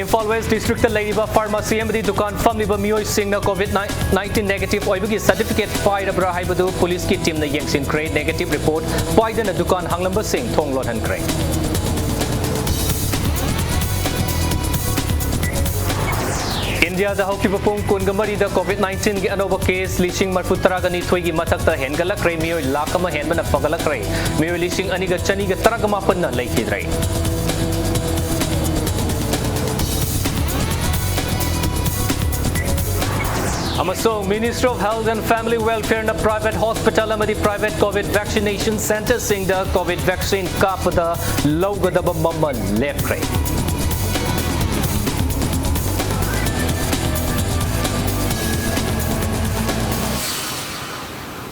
ꯏꯝꯐꯥꯜ ꯋꯦꯁ ꯗꯤꯁꯇ꯭ꯔꯤꯛꯇ ꯂꯩꯔꯤꯕ ꯐꯥꯔꯃꯥꯁꯤ ꯑꯃꯗꯤ ꯗꯨꯀꯥꯟ ꯐꯝꯂꯤꯕ ꯃꯤꯑꯣꯏꯁꯤꯡꯅ ꯀꯣꯚꯤꯗ ꯅꯥꯏꯟꯇꯤꯟ ꯅꯦꯒꯦꯇꯤꯚ ꯑꯣꯏꯕꯒꯤ ꯁꯔꯇꯤꯐꯤꯀꯦꯠ ꯄꯥꯏꯔꯕ꯭ꯔꯥ ꯍꯥꯏꯕꯗꯨ ꯄꯨꯂꯤꯁꯀꯤ ꯇꯤꯝꯅ ꯌꯦꯡꯁꯤꯟꯈ꯭ꯔꯦ꯫ ꯅꯦꯒꯦꯇꯤꯚ ꯔꯤꯄꯣꯔꯠ ꯄꯥꯏꯗꯅ ꯗꯨꯀꯥꯟ ꯍꯥꯡꯂꯝꯕꯁꯤꯡ ꯊꯣꯡ ꯂꯣꯟꯍꯟꯈ꯭ꯔꯦ꯫ ꯏꯟꯗꯤꯌꯥꯗ ꯍꯧꯈꯤꯕ ꯄꯨꯡ ꯀꯨꯟꯒ ꯃꯔꯤꯗ ꯀꯣꯚꯤꯗ ꯅꯥꯏꯟꯇꯤꯟꯒꯤ ꯑꯅꯧꯕ ꯀꯦꯁ ꯂꯤꯁꯤꯡ ꯃꯔꯤꯐꯨ ꯇꯔꯥꯒ ꯅꯤꯊꯣꯏꯒꯤ ꯃꯊꯛꯇ ꯍꯦꯟꯒꯠꯂꯛꯈ꯭ꯔꯦ꯫ ꯃꯤꯑꯣꯏ ꯂꯥꯈ ꯑꯃ ꯍꯦꯟꯕꯅ ꯐꯒꯠꯂꯛꯈ꯭ꯔꯦ꯫ ꯃꯤꯑꯣꯏ ꯂꯤꯁꯤꯡ ꯑꯅꯤꯒ ꯆꯅꯤꯒ ꯇꯔꯥꯒ ꯃꯥꯄꯟꯅ ꯂꯩꯈꯤꯗ꯭ꯔꯦ꯫ ꯑꯃꯁꯨꯡ Ministry of Health and Family Welfare ꯅ private hospital ꯑꯃꯗꯤ private COVID vaccination centre ꯁꯤꯡꯗ COVID vaccine ꯀꯥꯞꯄꯗ ꯂꯧꯒꯗꯕ ꯃꯃꯜ ꯂꯦꯞꯈ꯭ꯔꯦ꯫